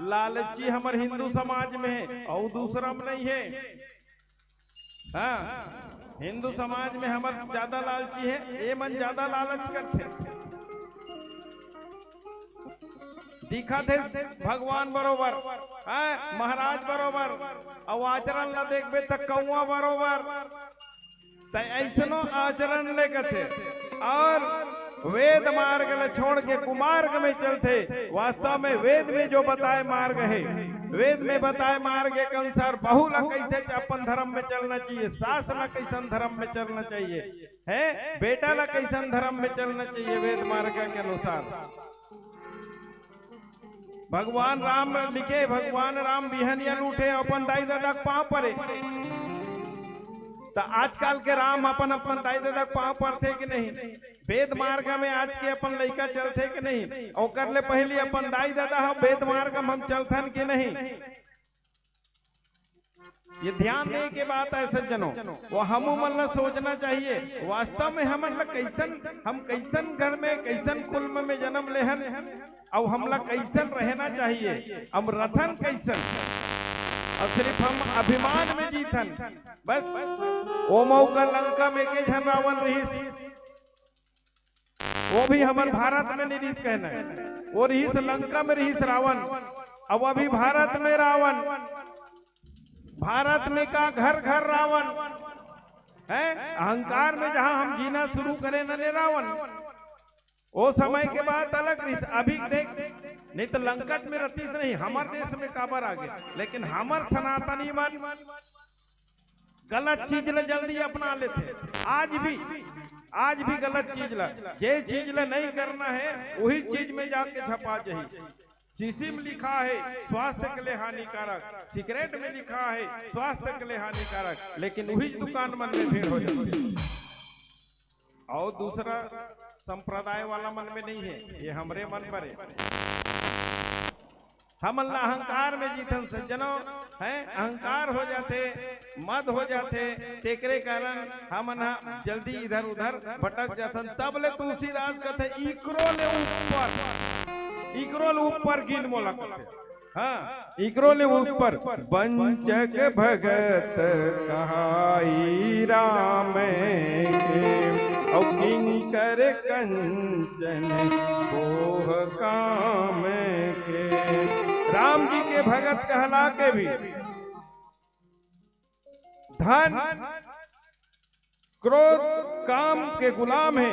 लालची हमर हिंदू समाज में हे, अउ दूसरा में नहीं हे। हाँ, हिंदू समाज में हमर ज्यादा लालची हे, ए मन ज्यादा लालच करथे। दिखत हे भगवान बरोबर, हाँ, महाराज बरोबर, अउ आचरण ला देखबे त कौआ बरोबर। त ऐसनो आचरण ले कथे अउ वेद मार्ग ल छोड़ के कुमार्ग में चलथे। वास्तव में वेद में जो बताए मार्ग हे, वेद में बताए मार्ग के अनुसार बहू ला कैसे अपन धर्म में चलना चाहिए, सास ला कैसन धर्म में चलना चाहिए, हैं, बेटा ला कैसन धर्म में चलना चाहिए, वेद मार्ग के अनुसार। भगवान राम लिखे, भगवान राम बिहनिया ल उठे, अपन दाई ददा के पाँव परे। त आजकल के राम अपन अपन दाई ददा के पाँव परथे कि नहीं? वेद मार्ग में आज के अपन लइका चलथे कि नहीं? ओकर ले पहिली अपन दाई ददा ह वेद मार्ग में हम चलथन कि नहीं? ये ध्यान दे के बात हे सज्जनों, वो हमू मन ला सोचना चाहिए, वास्तव में हमन ला कैसन, हम कैसन घर में, कैसन कुल में जन्म लेहन, अउ हमला कैसन रहना चाहिए, हम रथन कैसन, अउ सिर्फ हम अभिमान में जीथन। बस, ओ मऊ का लंका में के झन रावण रहिस, वो भी हमर भारत में नहीं रिहिस कहना हे, वो रिहिस लंका में रिहिस रावण, अब अभी भारत में रावण, भारत में का घर घर रावण हे, अहंकार में जहां हम जीना शुरू करे नने रावण, वो समय के बात अलग रिहिस। अभी देख, नहीं तो लंकच में रतिस नहीं, हमर देश में काबर आ गे। लेकिन हमर सनातनी मन गलत चीज ल जल्दी अपना लेथे। आज भी, आज भी गलत चीज ल, जे चीज ल नहीं करना है, वही चीज में जाके झपा जही। शीशी में लिखा है स्वास्थ्य के लिए हानिकारक, सिगरेट में लिखा है स्वास्थ्य के लिए हानिकारक, लेकिन वही दुकान मन में भीड़ हो जाती है। और दूसरा संप्रदाय वाला मन में नहीं है, ये हमरे मन पर है। हमन ला अहंकार में जीथन सज्जनों, हैं, अहंकार हो जाथे, मद हो जाथे, तेकरे कारण हमन ह जल्दी इधर उधर भटक जाथन। तब ले तुलसीदास कथे, "इकरो ले ऊपर, इकरो ले ऊपर गिन मोला," कथे। हाँ, इकरो ले ऊपर, "बंचक भगत कहाई राम के, अउ किंकर कंचन कोह काम के।" राम जी के भगत कहला के भी धन, क्रोध, काम के गुलाम है,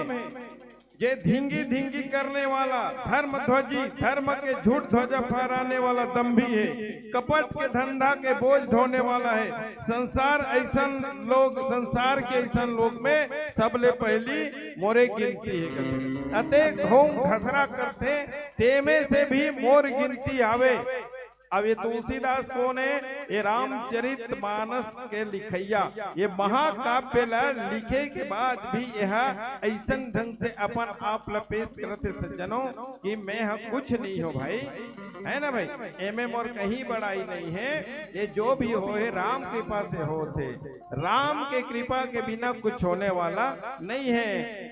जे धींगी धींगी करने वाला, धर्म ध्वजी, धर्म के झूठ ध्वजा फहराने वाला दम्भी है, कपट के धंधा के बोझ ढोने वाला है। संसार ऐसन लोग, संसार के ऐसन लोग में सबले पहली मोरे गिनती है। अतेक घोंघ घसरा करथे, तेमे से भी मोर गिनती आवे। अब ये तुलसीदास कौन है? ये रामचरित मानस के लिखैया, ये महाकाव्य ला लिखे के बाद भी यह ऐसन ढंग से अपन आप ला पेश करत हे सज्जनों कि मैं ह कुछ नहीं हो भाई, है ना भाई? एमे मोर कहीं बड़ाई नहीं है। ये जो भी हो है राम कृपा से होत हे, राम के कृपा के बिना कुछ होने वाला नहीं है,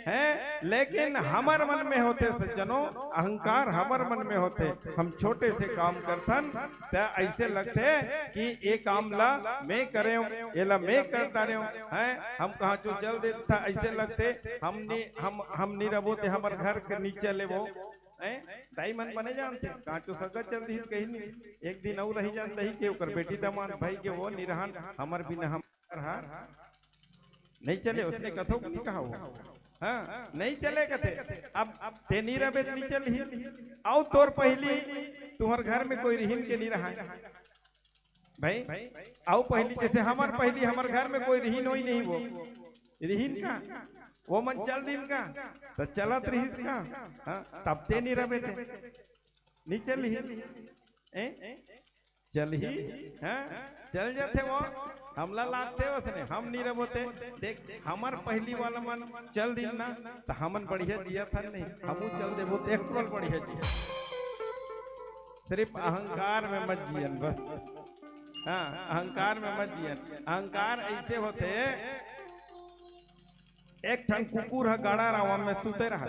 है। लेकिन हमर मन में होथे सज्जनों, अहंकार हमर मन में होथे। हम छोटे से काम करथन त ऐसे लगथे कि ये काम ला मैं करेंव, ये ला मैं कर डारेंव, हैं? हम कहाँ चो चल देत था, ऐसे लगथे। हम नी, हम, हम नी रबो ते हमर घर के नी चले वो, हैं? दाई मन बने जानथे, कहाँ चो सगा चल दिहिस कहीं नी। एक दिन अउ रही जान दही के ओकर बेटी दमांद भाई के वो निरहन हमर बिना हम रहा। नहीं चले, उसने कथो कि नहीं कहा वो। हाँ, नहीं चले कथे। अब, अब ते नी रबे त नी चलही। अउ तोर पहली तुहर घर में कोई रिहिन के नी रहा भाई। अउ पहली जैसे हमर पहली हमर घर में कोई रिहिन होई नहीं वो। रिहिन का? वो मन चल दिन का? त चलत रिहिस का? हाँ, तब ते नी रबे ते। नी चलही। ए? चलही, हाँ? चल जाथे वो, हमला लागथे वसने, हम नी रबो ते। देख, हमर पहली वाला मन चल दिन ना, त हमन बढ़िया जियत हन नहीं, हमू चल देबो त एक पल बढ़िया जिया। सिर्फ अहंकार में मत जियन बस। हाँ, अहंकार में मत जियन। अहंकार ऐसे होथे, एक ठन कुकुर ह गाड़ा रावन में सुते रहा।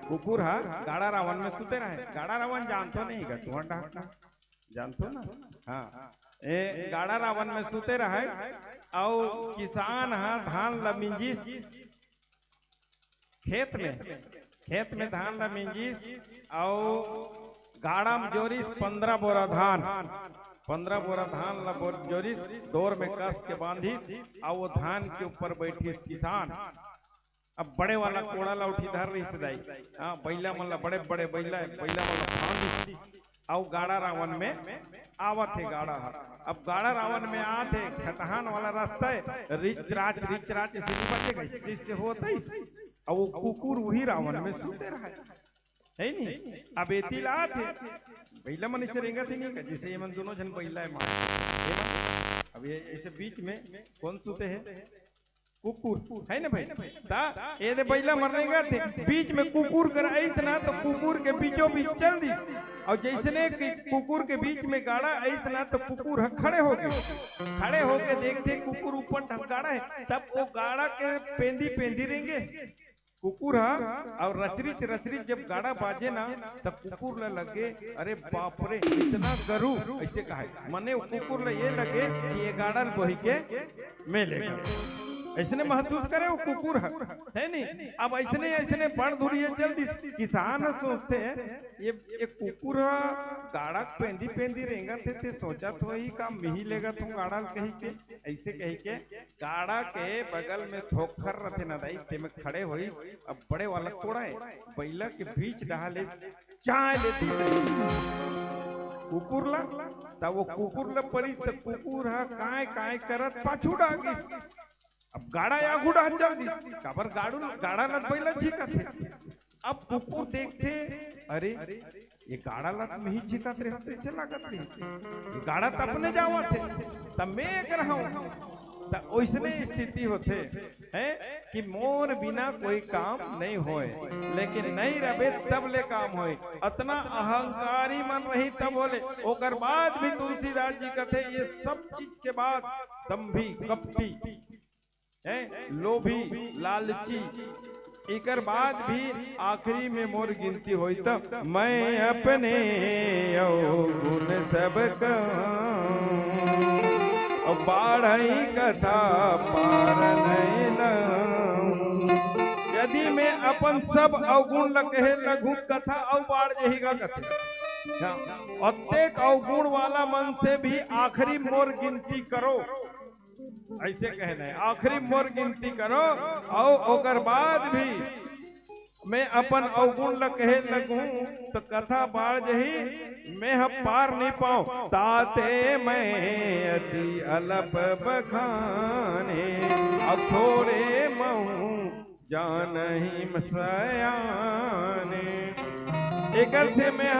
कुकुर ह गाड़ा रावन में सुते रहे। गाड़ा रावन जानथो नहीं गा, तुहर डहर जानथो ना? हाँ, ए गाड़ा रावन में सुते रहे। अउ किसान ह धान ल मिंजिस खेत में, खेत में धान ल मिंजिस अउ गाड़ा में जोरिस पंद्रह बोरा धान, पंद्रह बोरा धान ल बोर-, जोरिस, डोर में कस के बांधिस अउ वो धान के ऊपर बैठिस किसान। अब बड़े वाला कोड़ा ला उठी धर रहिस दाई। हाँ, बइला मन ला, बड़े बड़े बइला, बइला मन ला फांदिस। अउ गाड़ा रावन में आवत हे गाड़ा ह। अब गाड़ा रावन में आत हे, खेतहान वाला रास्ता हे, रिच राच, रिच राच ऐसे नहीं बचेगा, इससे, इससे होत हे। अउ वो कुकुर वही रावन में सुते रहे, है नहीं? अब एती ला आत हे, बइला मन इसे रेंगत ही नहीं का, जैसे ये मन दोनों झन बइला हे मार। ये मन, अब ये इसे बीच में कौन सुते हे? कुकुर, है ना भाई? ता ये दे बइला मन रेंगत हे, बीच में कुकुर कर आइस ना, तो कुकुर के बीचों बीच चल दिस। अउ जैसने कि कुकुर के बीच में गाड़ा आइस ना, तो कुकुर ह खड़े हो गे। खड़े होके देखथे कुकुर ऊपर ढक गाड़ा हे, तब वो गाड़ा के पेंदी पेंदी रेंगे कुकुर ह। अउ रचरिच रचरिच जब गाड़ा बाजे ना, तब कुकुर ल लगे, "अरे बाप रे, इतना गरू," ऐसे कहे। मने वो कुकुर ल ये लगे कि ये गाड़ा ल बोही के में लेगा। अइसने महसूस करे वो कुकुर ह, हे नी? अब अइसने, अइसने बड़ दूरिहा चल दिस। किसान ह सोचथे, ये, ये कुकुर ह गाड़ा पेंदी पेंदी रेंगत हे, ते सोचत होही का मिही लेगत हूँ गाड़ा ल कहिके, अइसे कहिके गाड़ा के बगल में थोखर रथे ना दाई, तेमे खड़े होइस। अब बड़े वाला कोड़ा हे, बइला के बीच डहार ले चाय लेती कुकुर ला, त वो कुकुर ला परिस, त कुकुर ह काय काय करत पाछू डागिस। अब गाड़ा आगू डाहर चल दिस, काबर गाड़ू, गाड़ा ला बइला झिकत हे। अब कुकुर देखथे, अरे, ये गाड़ा ला तो मिही झिकत रहे, तो अइसे लागत रहे, ये गाड़ा तो अपने जावत हे, तब मैं एक रहूं। त ओइसने स्थिति होथे, हैं, कि मोर बिना कोई काम नहीं होय, लेकिन नहीं रबे तब ले काम होय। अतना अहंकारी मन रही तब होले। ओकर बाद भी तुलसीदास जी कथे, ये सब चीज के बाद दम्भी, कपटी, हैं, लोभी, लालची, एकर बाद भी आखिरी में मोर गिनती होई त मैं अपने अवगुण सब कहूं, अउ बाढ़ई कथा पार नहीं लाऊं। यदि मैं अपन सब अवगुण ल कहे लगहूं, कथा अउ बाढ़ जही गा कथे। हाँ, अतेक अवगुण वाला मन से भी आखिरी मोर गिनती करो। अइसे कहना हे, आखिरी मोर गिनती करो, अउ ओकर बाद भी मैं अपन अवगुण ल कहे लगहूं, त कथा बाढ़ जही, मैं ह पार नहीं पाऊं। ताते मैं अति अलप बखाने, अउ थोरे महूं जानही सयाने। एकर से मैं ह,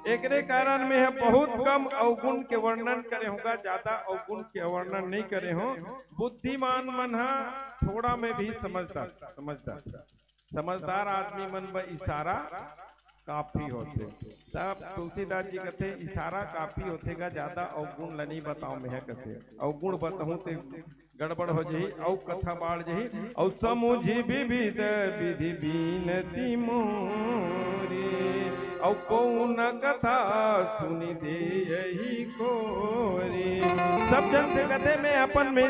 एकरे कारण मैं ह बहुत कम अवगुण के वर्णन करे हूं गा, ज्यादा अवगुण के वर्णन नहीं करे हूं। बुद्धिमान मन ह थोड़ा में भी समझदार, समझदार, समझदार आदमी मन बर इशारा काफी होथे। तब तुलसीदास जी कथे, इशारा काफी होथे गा, ज्यादा अवगुण ल नहीं बताओ मैं ह कथे। अवगुण बताहूं ते गड़बड़ हो जही, अउ कथा बाढ़ जही। अउ समुझी विविध विधि बीनती मोरी, अउ कौन कथा सुनि देयही कोरी। सब जन से कथे मैं अपन में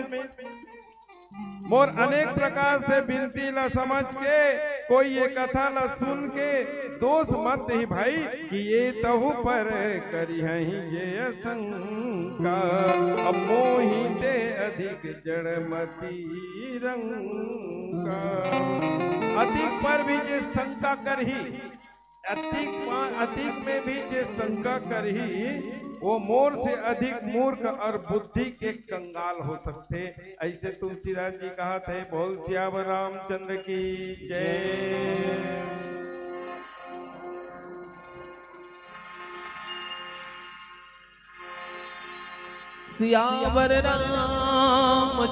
मोर अनेक प्रकार से बिनती ला समझ के, कोई ये कथा ला सुन के दोष मत देही भाई, कि ये तहु पर करिहैं ये आशंका, अब मोहि ते अधिक जड़मति रंका। अधिक पर भी जे शंका करही, अतीक मा-, अतीक में भी जे शंका करही, वो मोर से अधिक मूर्ख और बुद्धि के कंगाल हो सकथे। अइसे तुलसीदास जी कहत हे। बोल सियावर रामचंद्र की जय। सियावर रामचंद्र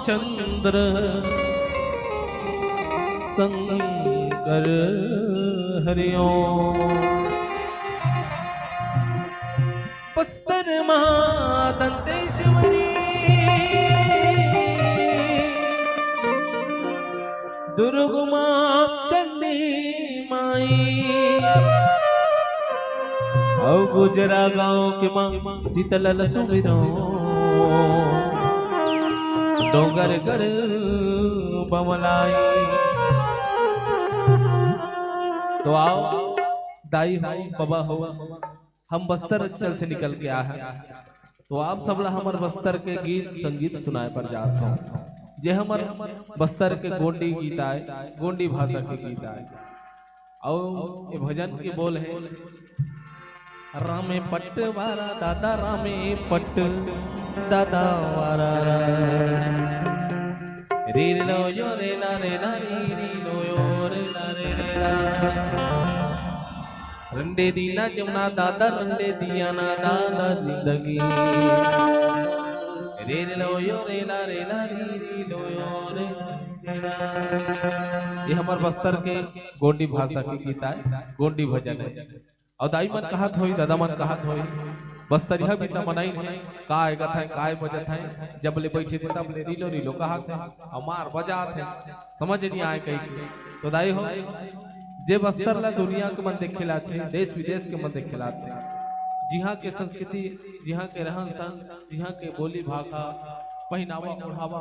शंकर हरिओ। बस्तर माँ दंतेश्वरी, दुर्ग माँ चंडी माई, अउ गुजरा गांव के माँ शीतल सुमिरो, डोंगरगढ़ बमलाई। तो आओ दाई हो, बाबा हो, हम बस्तर अंचल से निकल के आए हैं, तो आप सब ला हमर बस्तर के गीत संगीत सुनाए बर जात हौं। जे हमर बस्तर के गोंडी गीत आय, गोंडी भाषा के गीत आय। अउ ये भजन के बोल हे, रामे पट्ट वारा दादा, रामे पट्ट दादा वारा। रे लो यो रे ला रे ला रे रे लो यो रे ला रे रे ला। रंडे दीना जमुना दादा, रंडे दिया ना दादा जिंदगी। रे लो यो रे ला रे ला रे रे लो यो रे ला रे ला। ये हमर बस्तर के गोंडी भाषा के गीत आय, गोंडी भजन हे। अउ दाई मन कहत होई, दादा मन कहत होई, बस्तरिया भी त मनई हे, काय कथें, काय बजत हे, जब ले बइठे थे तब ले रीलो रीलो कहत हे, अउ मार बजात हे, समझ नहीं आय कहिके। तो दाई हो, जे बस्तर ला दुनिया के मन देखे ला आथे, देश विदेश के मन देखे ला आथे, जिहाँ के संस्कृति, जिहाँ के रहन सहन, जिहाँ के बोली भाखा, पहिनावा ओढ़ावा,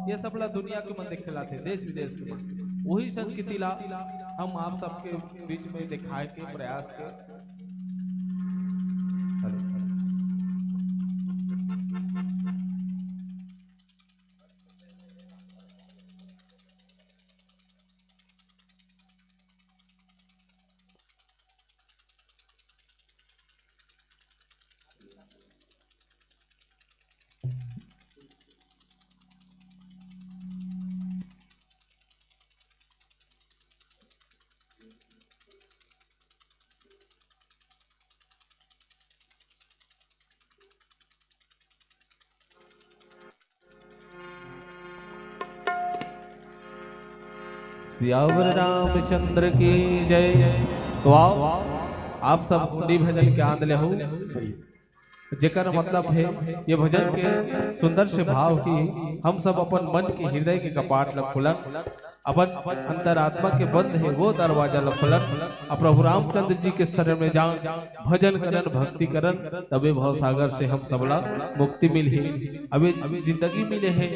ये सब ला दुनिया के मन देखे लाथे, देश विदेश के मन। वही संस्कृति ला हम आप सबके बीच में दिखाए के प्रयास के। सियावर रामचंद्र की जय। तो आओ, आप सब गोंडी भजन के आनंद लेहू, जेकर मतलब है, ये भजन के सुंदर से भाव कि हम सब अपन मन के, हृदय के कपाट ल खोलन, अपन अंतरात्मा के बंद है वो दरवाजा ल खोलन, अउ प्रभु रामचंद्र जी के शरण में जान, भजन करन, भक्ति करन, तबे भवसागर से हम सबला मुक्ति मिलही। अबे जिंदगी मिले है,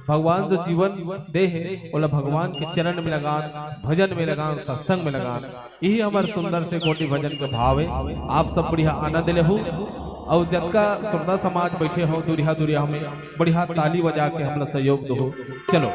भगवान जो जीवन दे है, ओला भगवान के चरण में लगान, भजन में लगान, सत्संग में लगान। यही हमर सुंदर से गोंडी भजन के भाव है। आप सब बढ़िया आनंद लेहू, अउ जतका श्रोता समाज बैठे हो दूरिहा दूरिहा में, बढ़िया ताली बजा के हमला सहयोग दो। चलो।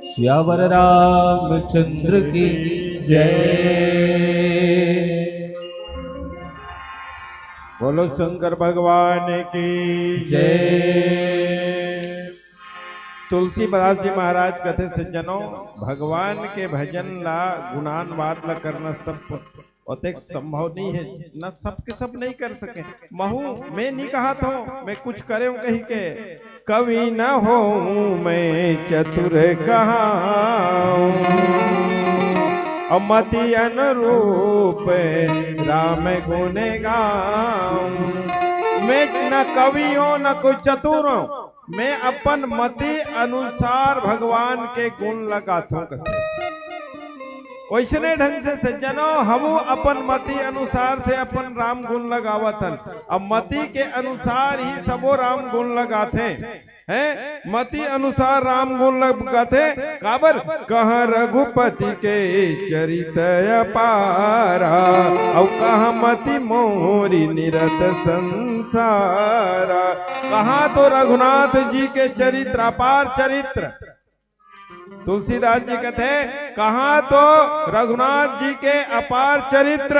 सियावर रामचंद्र की जय। बोलो शंकर भगवान की जय। तुलसीदास जी महाराज कथे, सज्जनों, भगवान के भजन ला, गुणानुवाद ला करना सब ओतेक संभव नहीं है, न सबके सब नहीं कर सके। महू मैं नहीं कहा था, मैं कुछ करे कही के कवि न हो मैं चतुर कहा, मति अनुरूप राम गुण गाऊं। मैं न कवि हूँ, न कोई चतुर हूँ, मैं अपन मति अनुसार भगवान के गुण ला गाथों कथे। वैसने ढंग से सज्जनों, हमू अपन मति अनुसार से अपन राम गुण ला गावत हन। अब मति के अनुसार ही सबो राम गुण ला गाथे, हैं? मति अनुसार राम गुण ला गाथे। काबर? कहाँ रघुपति के चरित अपारा, अउ कहाँ मति मोरी निरत संसारा। कहाँ तो रघुनाथ जी के चरित्र, अपार चरित्र, तुलसीदास जी कथे, कहाँ तो रघुनाथ जी के अपार चरित्र,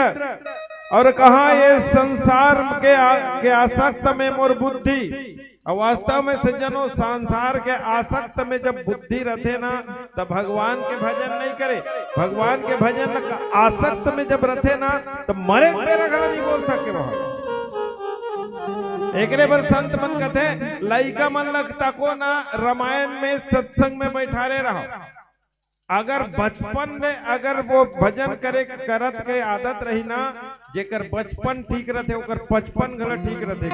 अउ कहाँ ये संसार के आ-, के आसक्त में मोर बुद्धि। अउ वास्तव में सज्जनों, संसार के आसक्त में जब बुद्धि रथे ना, तब भगवान के भजन नहीं करे। भगवान के भजन ल-, आसक्त में जब रथे ना, तब मरे के बेरा घला नहीं बोल सके वहाँ। एकरे बर संत मन कथे, लइका मन ल तको ना, रामायण में सत्संग में बैठारे रहो। अगर बचपन ले अगर वो भजन करे करत के आदत रही ना, जेकर बचपन ठीक रथे, ओकर पचपन घला ठीक रथे।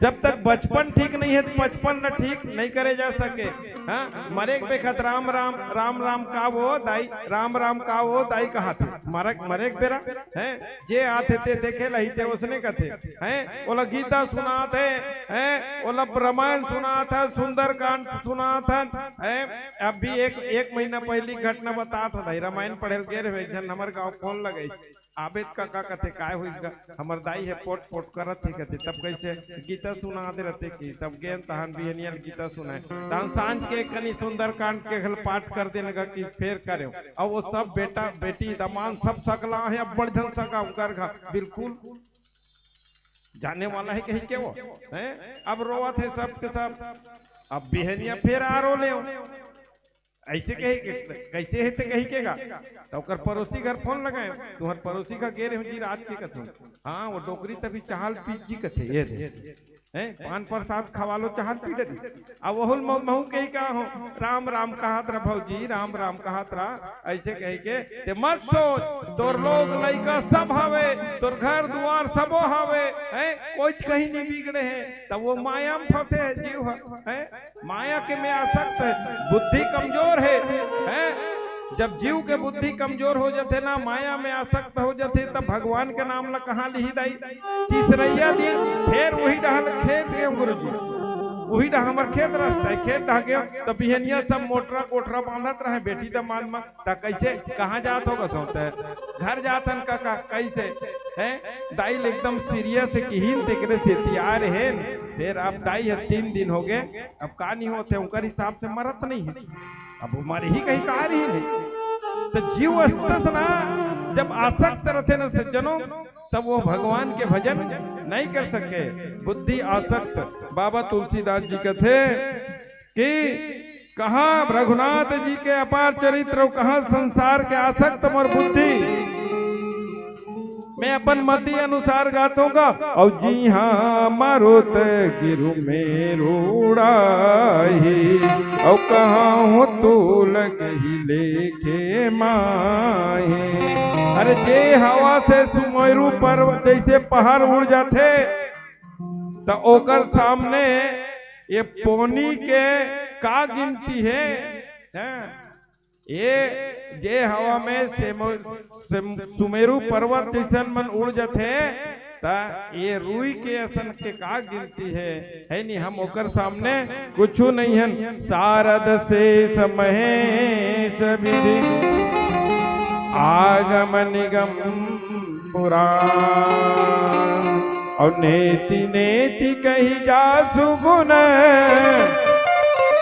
जब तक बचपन ठीक नहीं है, तो पचपन न ठीक नहीं करे जा सके। हाँ, मरे के बेखत राम राम, राम राम का वो दाई, राम राम का वो दाई कहा थे। मरे, मरे के बेरा, हैं, जे आथे ते देखे लही ते ओसने कथे, हैं, ओला गीता सुनात हे, हैं, ओला रामायण सुनात हे, सुंदरकांड सुनात हे, हैं। अभी एक, एक महीना पहली घटना बतात हे भाई, रामायण पढ़े गे रहे, एक झन हमर गाँव फोन लगाइस, आबे त का, का कथे, काय होइस गा? हमर दाई हे पोट पोट करत हे कथे। तब कैसे गीता सुना दे रहते कि सब गेन तहन बिहनिया ल गीता सुनाए। तहन सांझ के कनी सुंदरकांड के घल पाठ कर देने का कि फेर करेव। अब वो सब बेटा, बेटी, दमान सब सकला हे, अब बड़ झन सका उनकर घर। बिल्कुल जाने वाला हे कही के वो, हैं? अब रोवत हे सब के सब। अब बिहनिया फेर आ रो ले। ऐसे कही के, कैसे हे ते कही के गा? त ओकर पड़ोसी घर फोन लगाए, "तुहर पड़ोसी घर गे रहे हो जी रात के," कथों। "हाँ, वो डोकरी तभी चाहल पी जी," कथे, "ये दे।" हैं? "पान प्रसाद खवा लो, चाहल पी डरी।" अब वहुल म-, महू कही का हो, "राम राम कहत रह भौजी, राम राम कहत रह," ऐसे कही के, "ते मत सोच, तोर लोग लइका सब हवे, तोर घर दुआर सबो हवे, हैं? कोई कहीं नहीं बिगड़े हे, तब वो माया में फंसे हे जीव ह, हैं?" माया के में आसक्त हे, बुद्धि कमजोर हे, हैं? जब जीव के बुद्धि कमजोर हो जाथे ना, माया में आसक्त हो जाथे, तब भगवान के नाम ला कहाँ लिही दाई? तीसरैया दिन फेर वही डहल खेत गेंव गुरुजी, वही डहा हमर खेत रस्ता हे, खेत डहा गेंव, तब बिहनिया सब मोटरा कोठरा बांधत रहे, बेटी दमाद मन, त कैसे, कहाँ जात हो कथों ते? घर जात हन काका, कैसे? हैं? दाई ल एकदम serious हे किहिन, तेकरे सेतियार हे। फेर अब दाई ह तीन दिन हो गे, अब का नहीं होथे, उनकर हिसाब से मरत नहीं हे, अब वो मरही कहीं का रही नहीं। त जीव अस्तस ना, जब आसक्त रथे ना सज्जनों, तब वो भगवान के भजन नहीं कर सके। बुद्धि आसक्त, बाबा तुलसीदास जी कथे कि कहाँ रघुनाथ जी के अपार चरित्र अउ कहाँ संसार के आसक्त मोर बुद्धि। मैं अपन मति अनुसार गाथों गा, अउ जिहाँ मारुत गिरु मेरु उड़ाही, अउ कहाँ हो तुलक ही लेखे माही। अरे जे हवा से सुमेरु पर्वत जैसे पहाड़ उड़ जाथे, त ओकर सामने ये पोनी के का गिनती हे, हैं? ये जे हवा में सेमो-, सेम-, सुमेरु पर्वत जैसन मन उड़ जथे, त ये रुई के असन के का गिनती हे, है नी? हम ओकर सामने कुछु नहीं हन। सारद शेष महेश विधि आगम निगम पुराण। अउ नेति नेति कहि जासु गुण,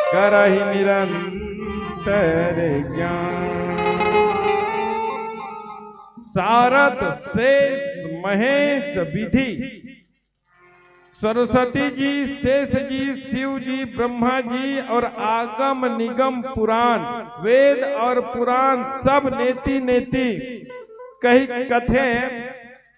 करहि निरंतर ज्ञान। सारद शेष महेश विधि, सरस्वती जी, शेष जी, शिव जी, ब्रह्मा जी और आगम निगम पुराण, वेद और पुराण सब नेति नेति कहि कथे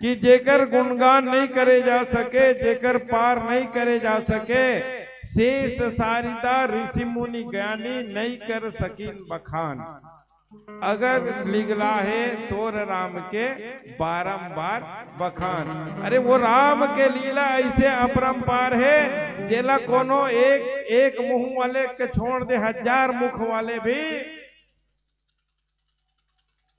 कि जेकर गुणगान नहीं करे जा सके, जेकर पार नहीं करे जा सके, शेष सारिदा ऋषि मुनि ज्ञानी नहीं कर सकिन बखान। अगर लिगला हे तोर राम के बारंबार बखान। अरे वो राम के लीला ऐसे अपरंपार हे, जेला कोनो एक, एक मुंह वाले के छोड़ दे, हजार मुख वाले भी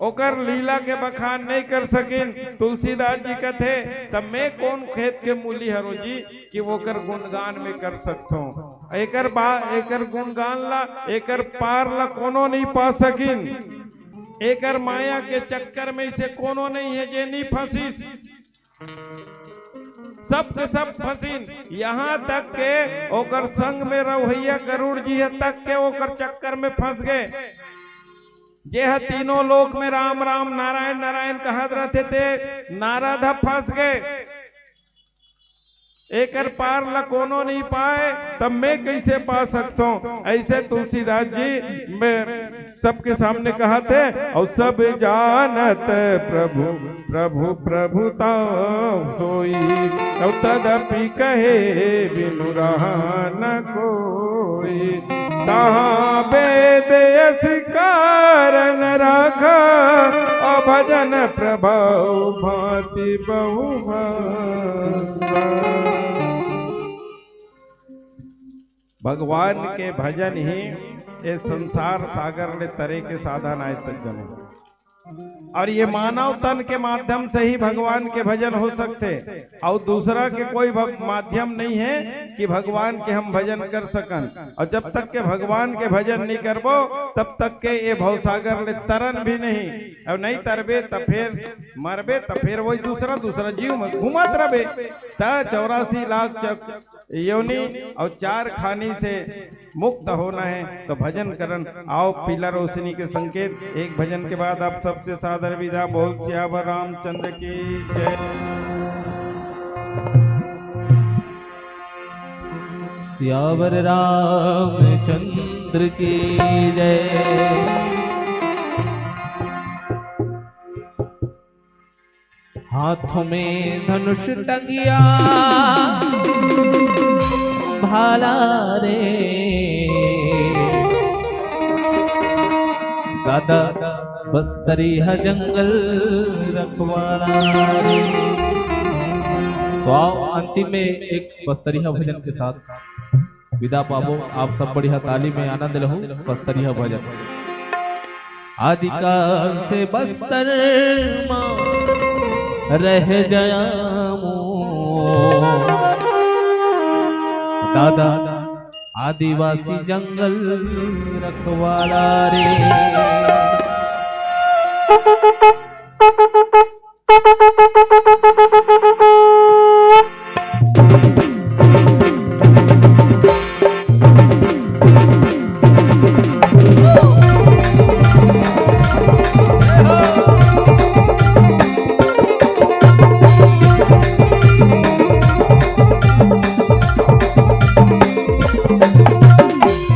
ओकर लीला के बखान नहीं कर सकिन। तुलसीदास जी कथे, "तब मैं कौन खेत के मूली हरो जी कि ओकर गुणगान में कर सकथों?" एकर बा-, एकर गुणगान ला, एकर पार ला कोनो नहीं पा सकिन। एकर माया के चक्कर में इसे कोनो नहीं है जे नहीं फंसिस। सब के सब फंसिन, यहाँ तक के ओकर संग में रहवैया गरुड़ जी ह तक के ओकर चक्कर में फंस गए। जे ह तीनों लोक में राम राम नारायण नारायण कहत रहते थे, नारद ह फंस गए। एकर पार ला कोनो नहीं पाए, तब मैं कैसे पा सकता हूँ? ऐसे तुलसीदास जी में सबके सामने कहा थे, और सब जानत प्रभु प्रभु प्रभु ताऊ सोई, तब तदपि कहे बिनु रहा न कोई। तहाँ वेद यस कारण राखा, और भजन प्रभाव भांति बहु भाषा। भगवान के भजन ही ये संसार सागर ले तरे के साधन आए सज्जनों। और ये मानव तन के माध्यम से ही भगवान के भजन हो सकते, और दूसरा के कोई भ-, माध्यम नहीं है कि भगवान के हम भजन कर सकन। और जब तक के भगवान के भजन नहीं करबो, तब तक के ये भवसागर ले तरन भी नहीं। और नहीं तरबे त फिर मरबे, त फिर वही दूसरा, दूसरा जीव में घूमत रहबे। त चौरासी लाख चक-, योनि और चार खानी से मुक्त होना है, तो भजन करन। आओ, पीला रोशनी के संकेत। एक भजन के बाद आप सबसे सादर विदा। बोल सियावर रामचंद्र की जय। सियावर रामचंद्र की जय। हाथ में धनुष टंगिया भाला रे, दादा बस्तरिहा जंगल रखवाला रे। तो आओ, अंतिम में एक बस्तरिहा भजन के साथ विदा पाबो। आप सब बढ़िया ताली में आनंद लहू। बस्तरिहा भजन। आदिकाल से बस्तर मा रह जया मो दादा, आदिवासी जंगल रखवाला रे।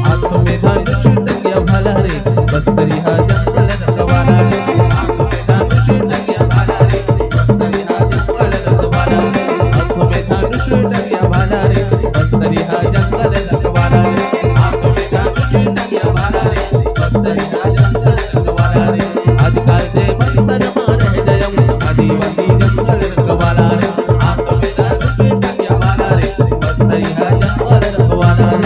हाथ में धनुष टंगिया भाला रे, बस्तरिहा जंगल रखवाला रे। हाथ में धनुष टंगिया भाला रे, बस्तरिहा जंगल रखवाला रे। हाथ में धनुष टंगिया भाला रे, बस्तरिहा जंगल रखवाला रे। हाथ में धनुष टंगिया भाला रे, बस्तरिहा जंगल रखवाला रे। आजकल से बस्तर मा रह जया मो आदिवासी जंगल रखवाला रे। हाथ में धनुष टंगिया भाला रे, बस्तरिहा जंगल रखवाला रे।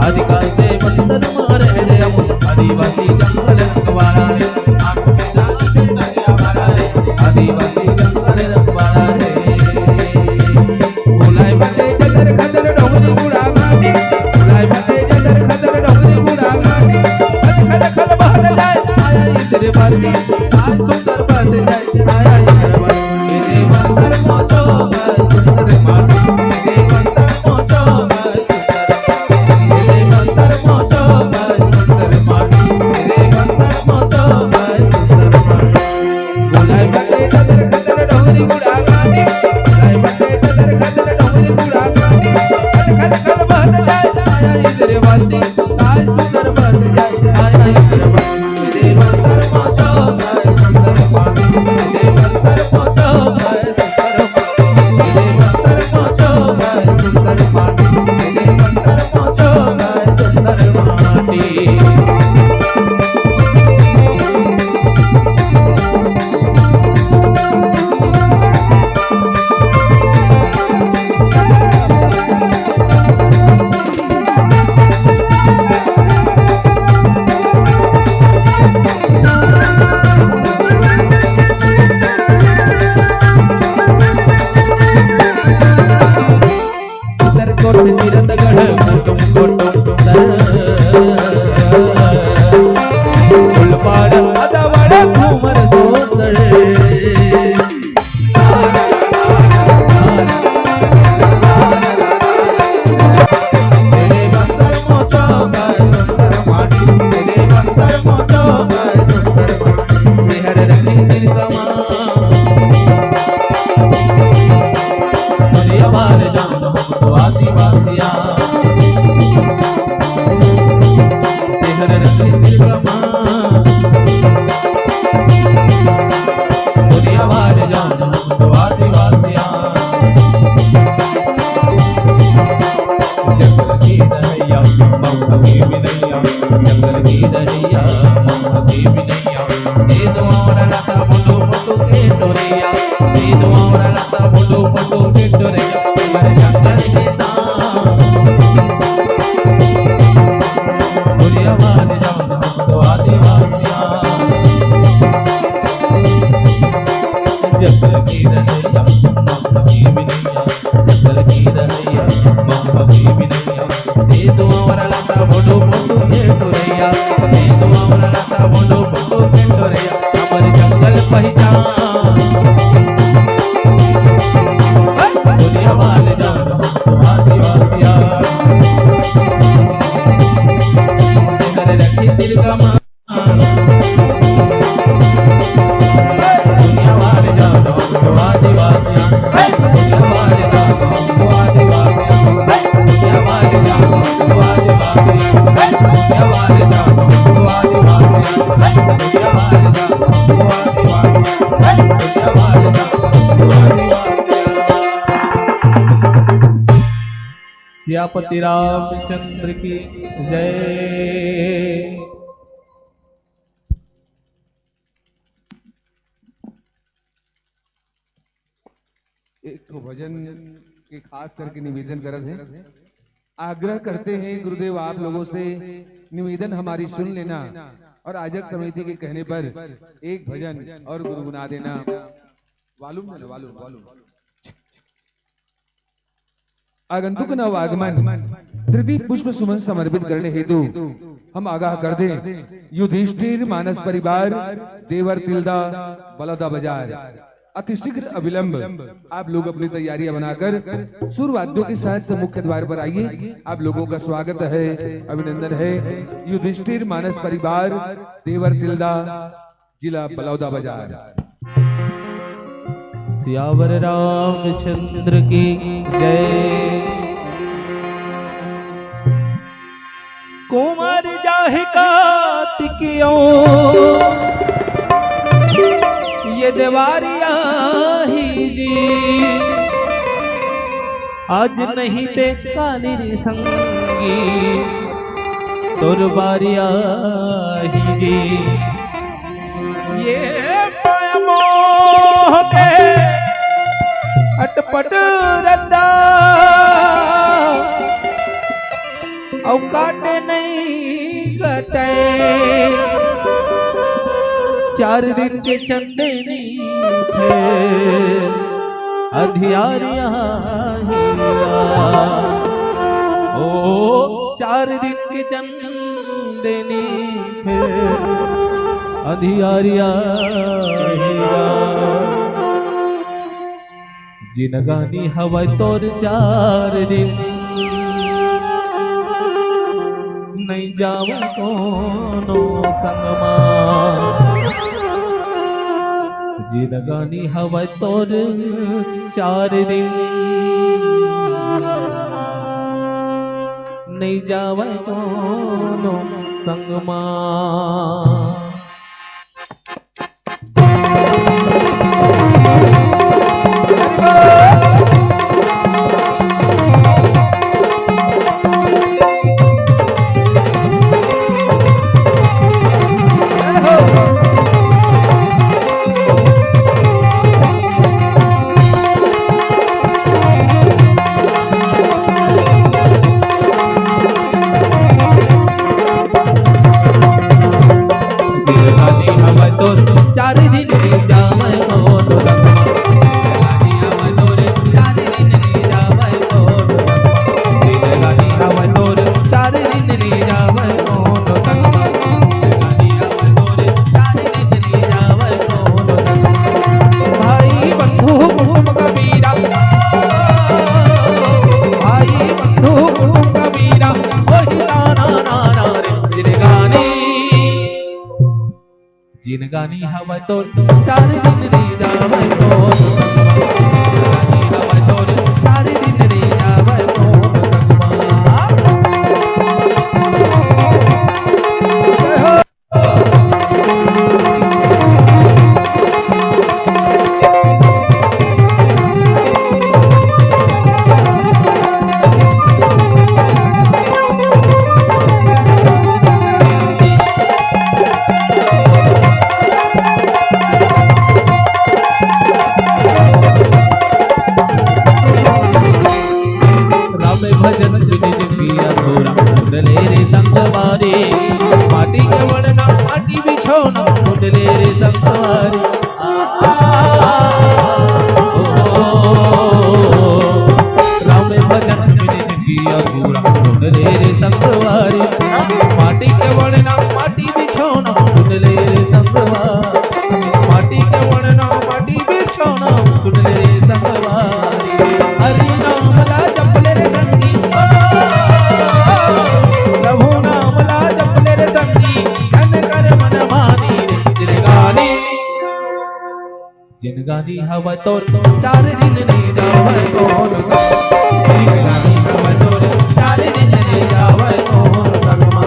आदिकाल से बस्तर मा रहे रे, आदिवासी जंगल रखवाला रे। आदिवासी जंगल रखवाला रे। बुलाए बटे जतर खतर डोंगरी बूढ़ा घाटी, बुलाए बटे जतर खतर डोंगरी बूढ़ा घाटी। खल खल खल बहत जाए, आया इधर बाती, आज सुंदर बात जाए, आया इधर बाती। सियापति रामचंद्र की जय। एक ठो भजन के खास करके निवेदन करत हे, आग्रह करते हैं गुरुदेव आप लोगों से, निवेदन हमारी सुन लेना और आयोजक समिति के कहने पर एक भजन और गुनगुना देना। वालुम है ना, वालुम, वालुम। आगंतुक नव आगमन, प्रदीप पुष्प सुमन समर्पित करने हेतु हम आगाह कर दें, युधिष्ठिर मानस परिवार, देवर तिल्दा, बलौदा बाजार। अति शीघ्र अविलंब आप लोग अपनी तैयारियां बनाकर सुर वाद्यों के साथ मुख्य द्वार पर आइए। आप लोगों का स्वागत है, अभिनंदन है। युधिष्ठिर मानस परिवार, देवर तिल्दा, जिला बलौदा बाजार। सियावर रामचंद्र की जय। कुंवर जाहि कातिकियो ये देवारिया ही जी, आज नहीं ते काली रे संगी तोर बारिया ही जी। ये माया मोह के अटपट रद्दा अउ काटे नहीं कटे। चार दिन के चंदनी फेर अंधियारिया ही। ओ चार दिन के चंदनी देनी फेर अंधियारिया हीरा। जिनगानी हवय तोर चार दिन, नइ जावय कोनो संगमा। जिनगानी हवय तोर चार दिन, नइ जावय कोनो संगमा। भाई बंधु कुटुंब कबीरा, भाई बंधु कुटुंब कबीरा, वही ताना नाना रे जिनगानी। जिनगानी हवय तोर चार दिन रे जावय तोर, जिनगानी हवय तोर चार दिन रे जावय तोर। राम भजन बिन जिंदगी अधूरा, ढूंढ ले रे संगवारी। माटी के वड़ना, माटी बिछौना, ढूंढ ले रे संगवारी। राम भजन बिन जिंदगी अधूरा, ढूंढ ले रे संगवारी। माटी के वड़ना, माटी बिछौना, ढूंढ ले रे संगवारी। माटी के वड़ना, माटी बिछौना, सुन ले रे संगवारी। हरि नाम ला जप ले रे संगी, ओ, प्रभु नाम ला जप ले रे संगी, तन कर मन मानी रे जिनगानी। जिनगानी हवय तोर चार दिन नइ जावय कोनो संगमा। जिनगानी हवय तोर चार दिन नइ जावय कोनो संगमा।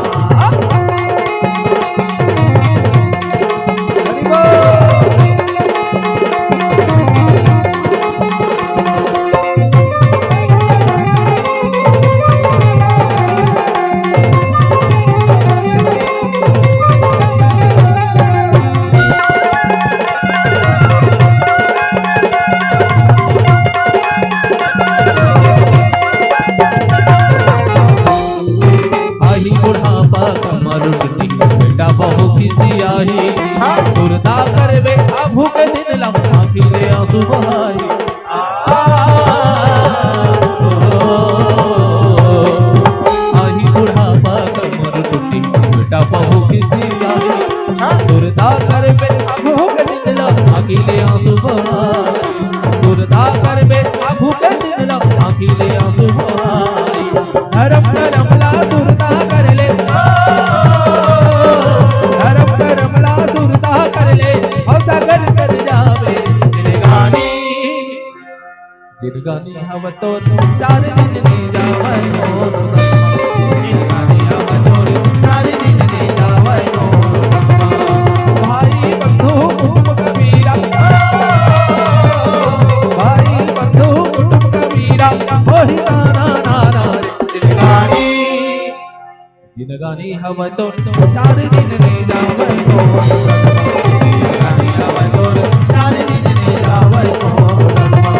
सियाही। सुरता करबे आभू के दिन ला, आँखी ले आंसू बहाई। आ, ओ, आही बुढ़ापा कमर टूटी, बेटा बहू की सियाही। सुरता करबे आभू के दिन ला, आँखी ले आंसू बहाई। सुरता करबे आभू के दिन ला, आँखी ले आंसू बहाई। धरम करम ला सुरता कर ले, धरम करम ला सुरता कर ले, अउ सागर कर जावे जिनगानी। जिनगानी हव तो चार दिन ले जावे मोर सपना। जिनगानी हव तो चार दिन ले जावे मोर सपना। भाई बंधु कुटुंब कबीरा, भाई बंधु कुटुंब कबीरा, वही ताना नाना रे जिनगानी। जिनगानी हव तो चार दिन ले जावे मोर सपना। जिनगानी हव तो चार दिन ले जावे मोर सपना।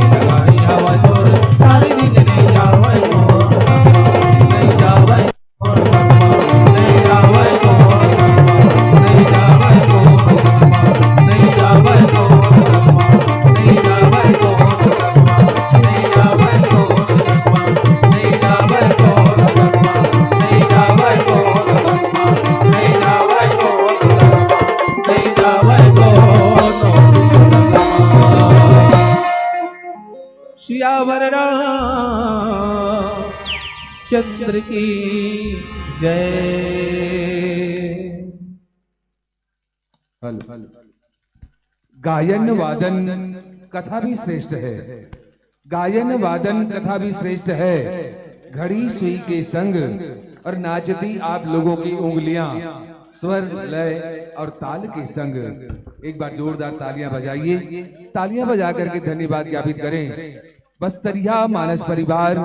जिनगानी हव तो चार दिन ले जावे मोर सपना। ले जावे सियावर रामचंद्र की जय। गायन वादन कथा भी श्रेष्ठ है, गायन वादन कथा भी श्रेष्ठ है। घड़ी सुई के संग और नाचती आप लोगों की उंगलियां, स्वर, लय और ताल के संग। एक बार जोरदार तालियां बजाइए, तालियां बजा करके धन्यवाद ज्ञापित करें। बस्तरिया मानस परिवार,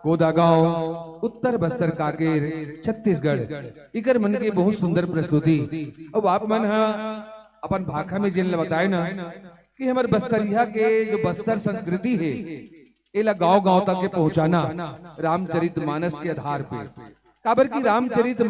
कोदागांव, उत्तर बस्तर कांकेर, छत्तीसगढ़। इकर मन के बहुत सुंदर प्रस्तुति। अब आप मन ह अपन भाखा में जेन ल बताए ना कि हमर बस्तरिया के जो बस्तर संस्कृति हे, एला गांव-गांव तक के पहुंचाना रामचरित मानस के आधार पे। काबर कि रामचरित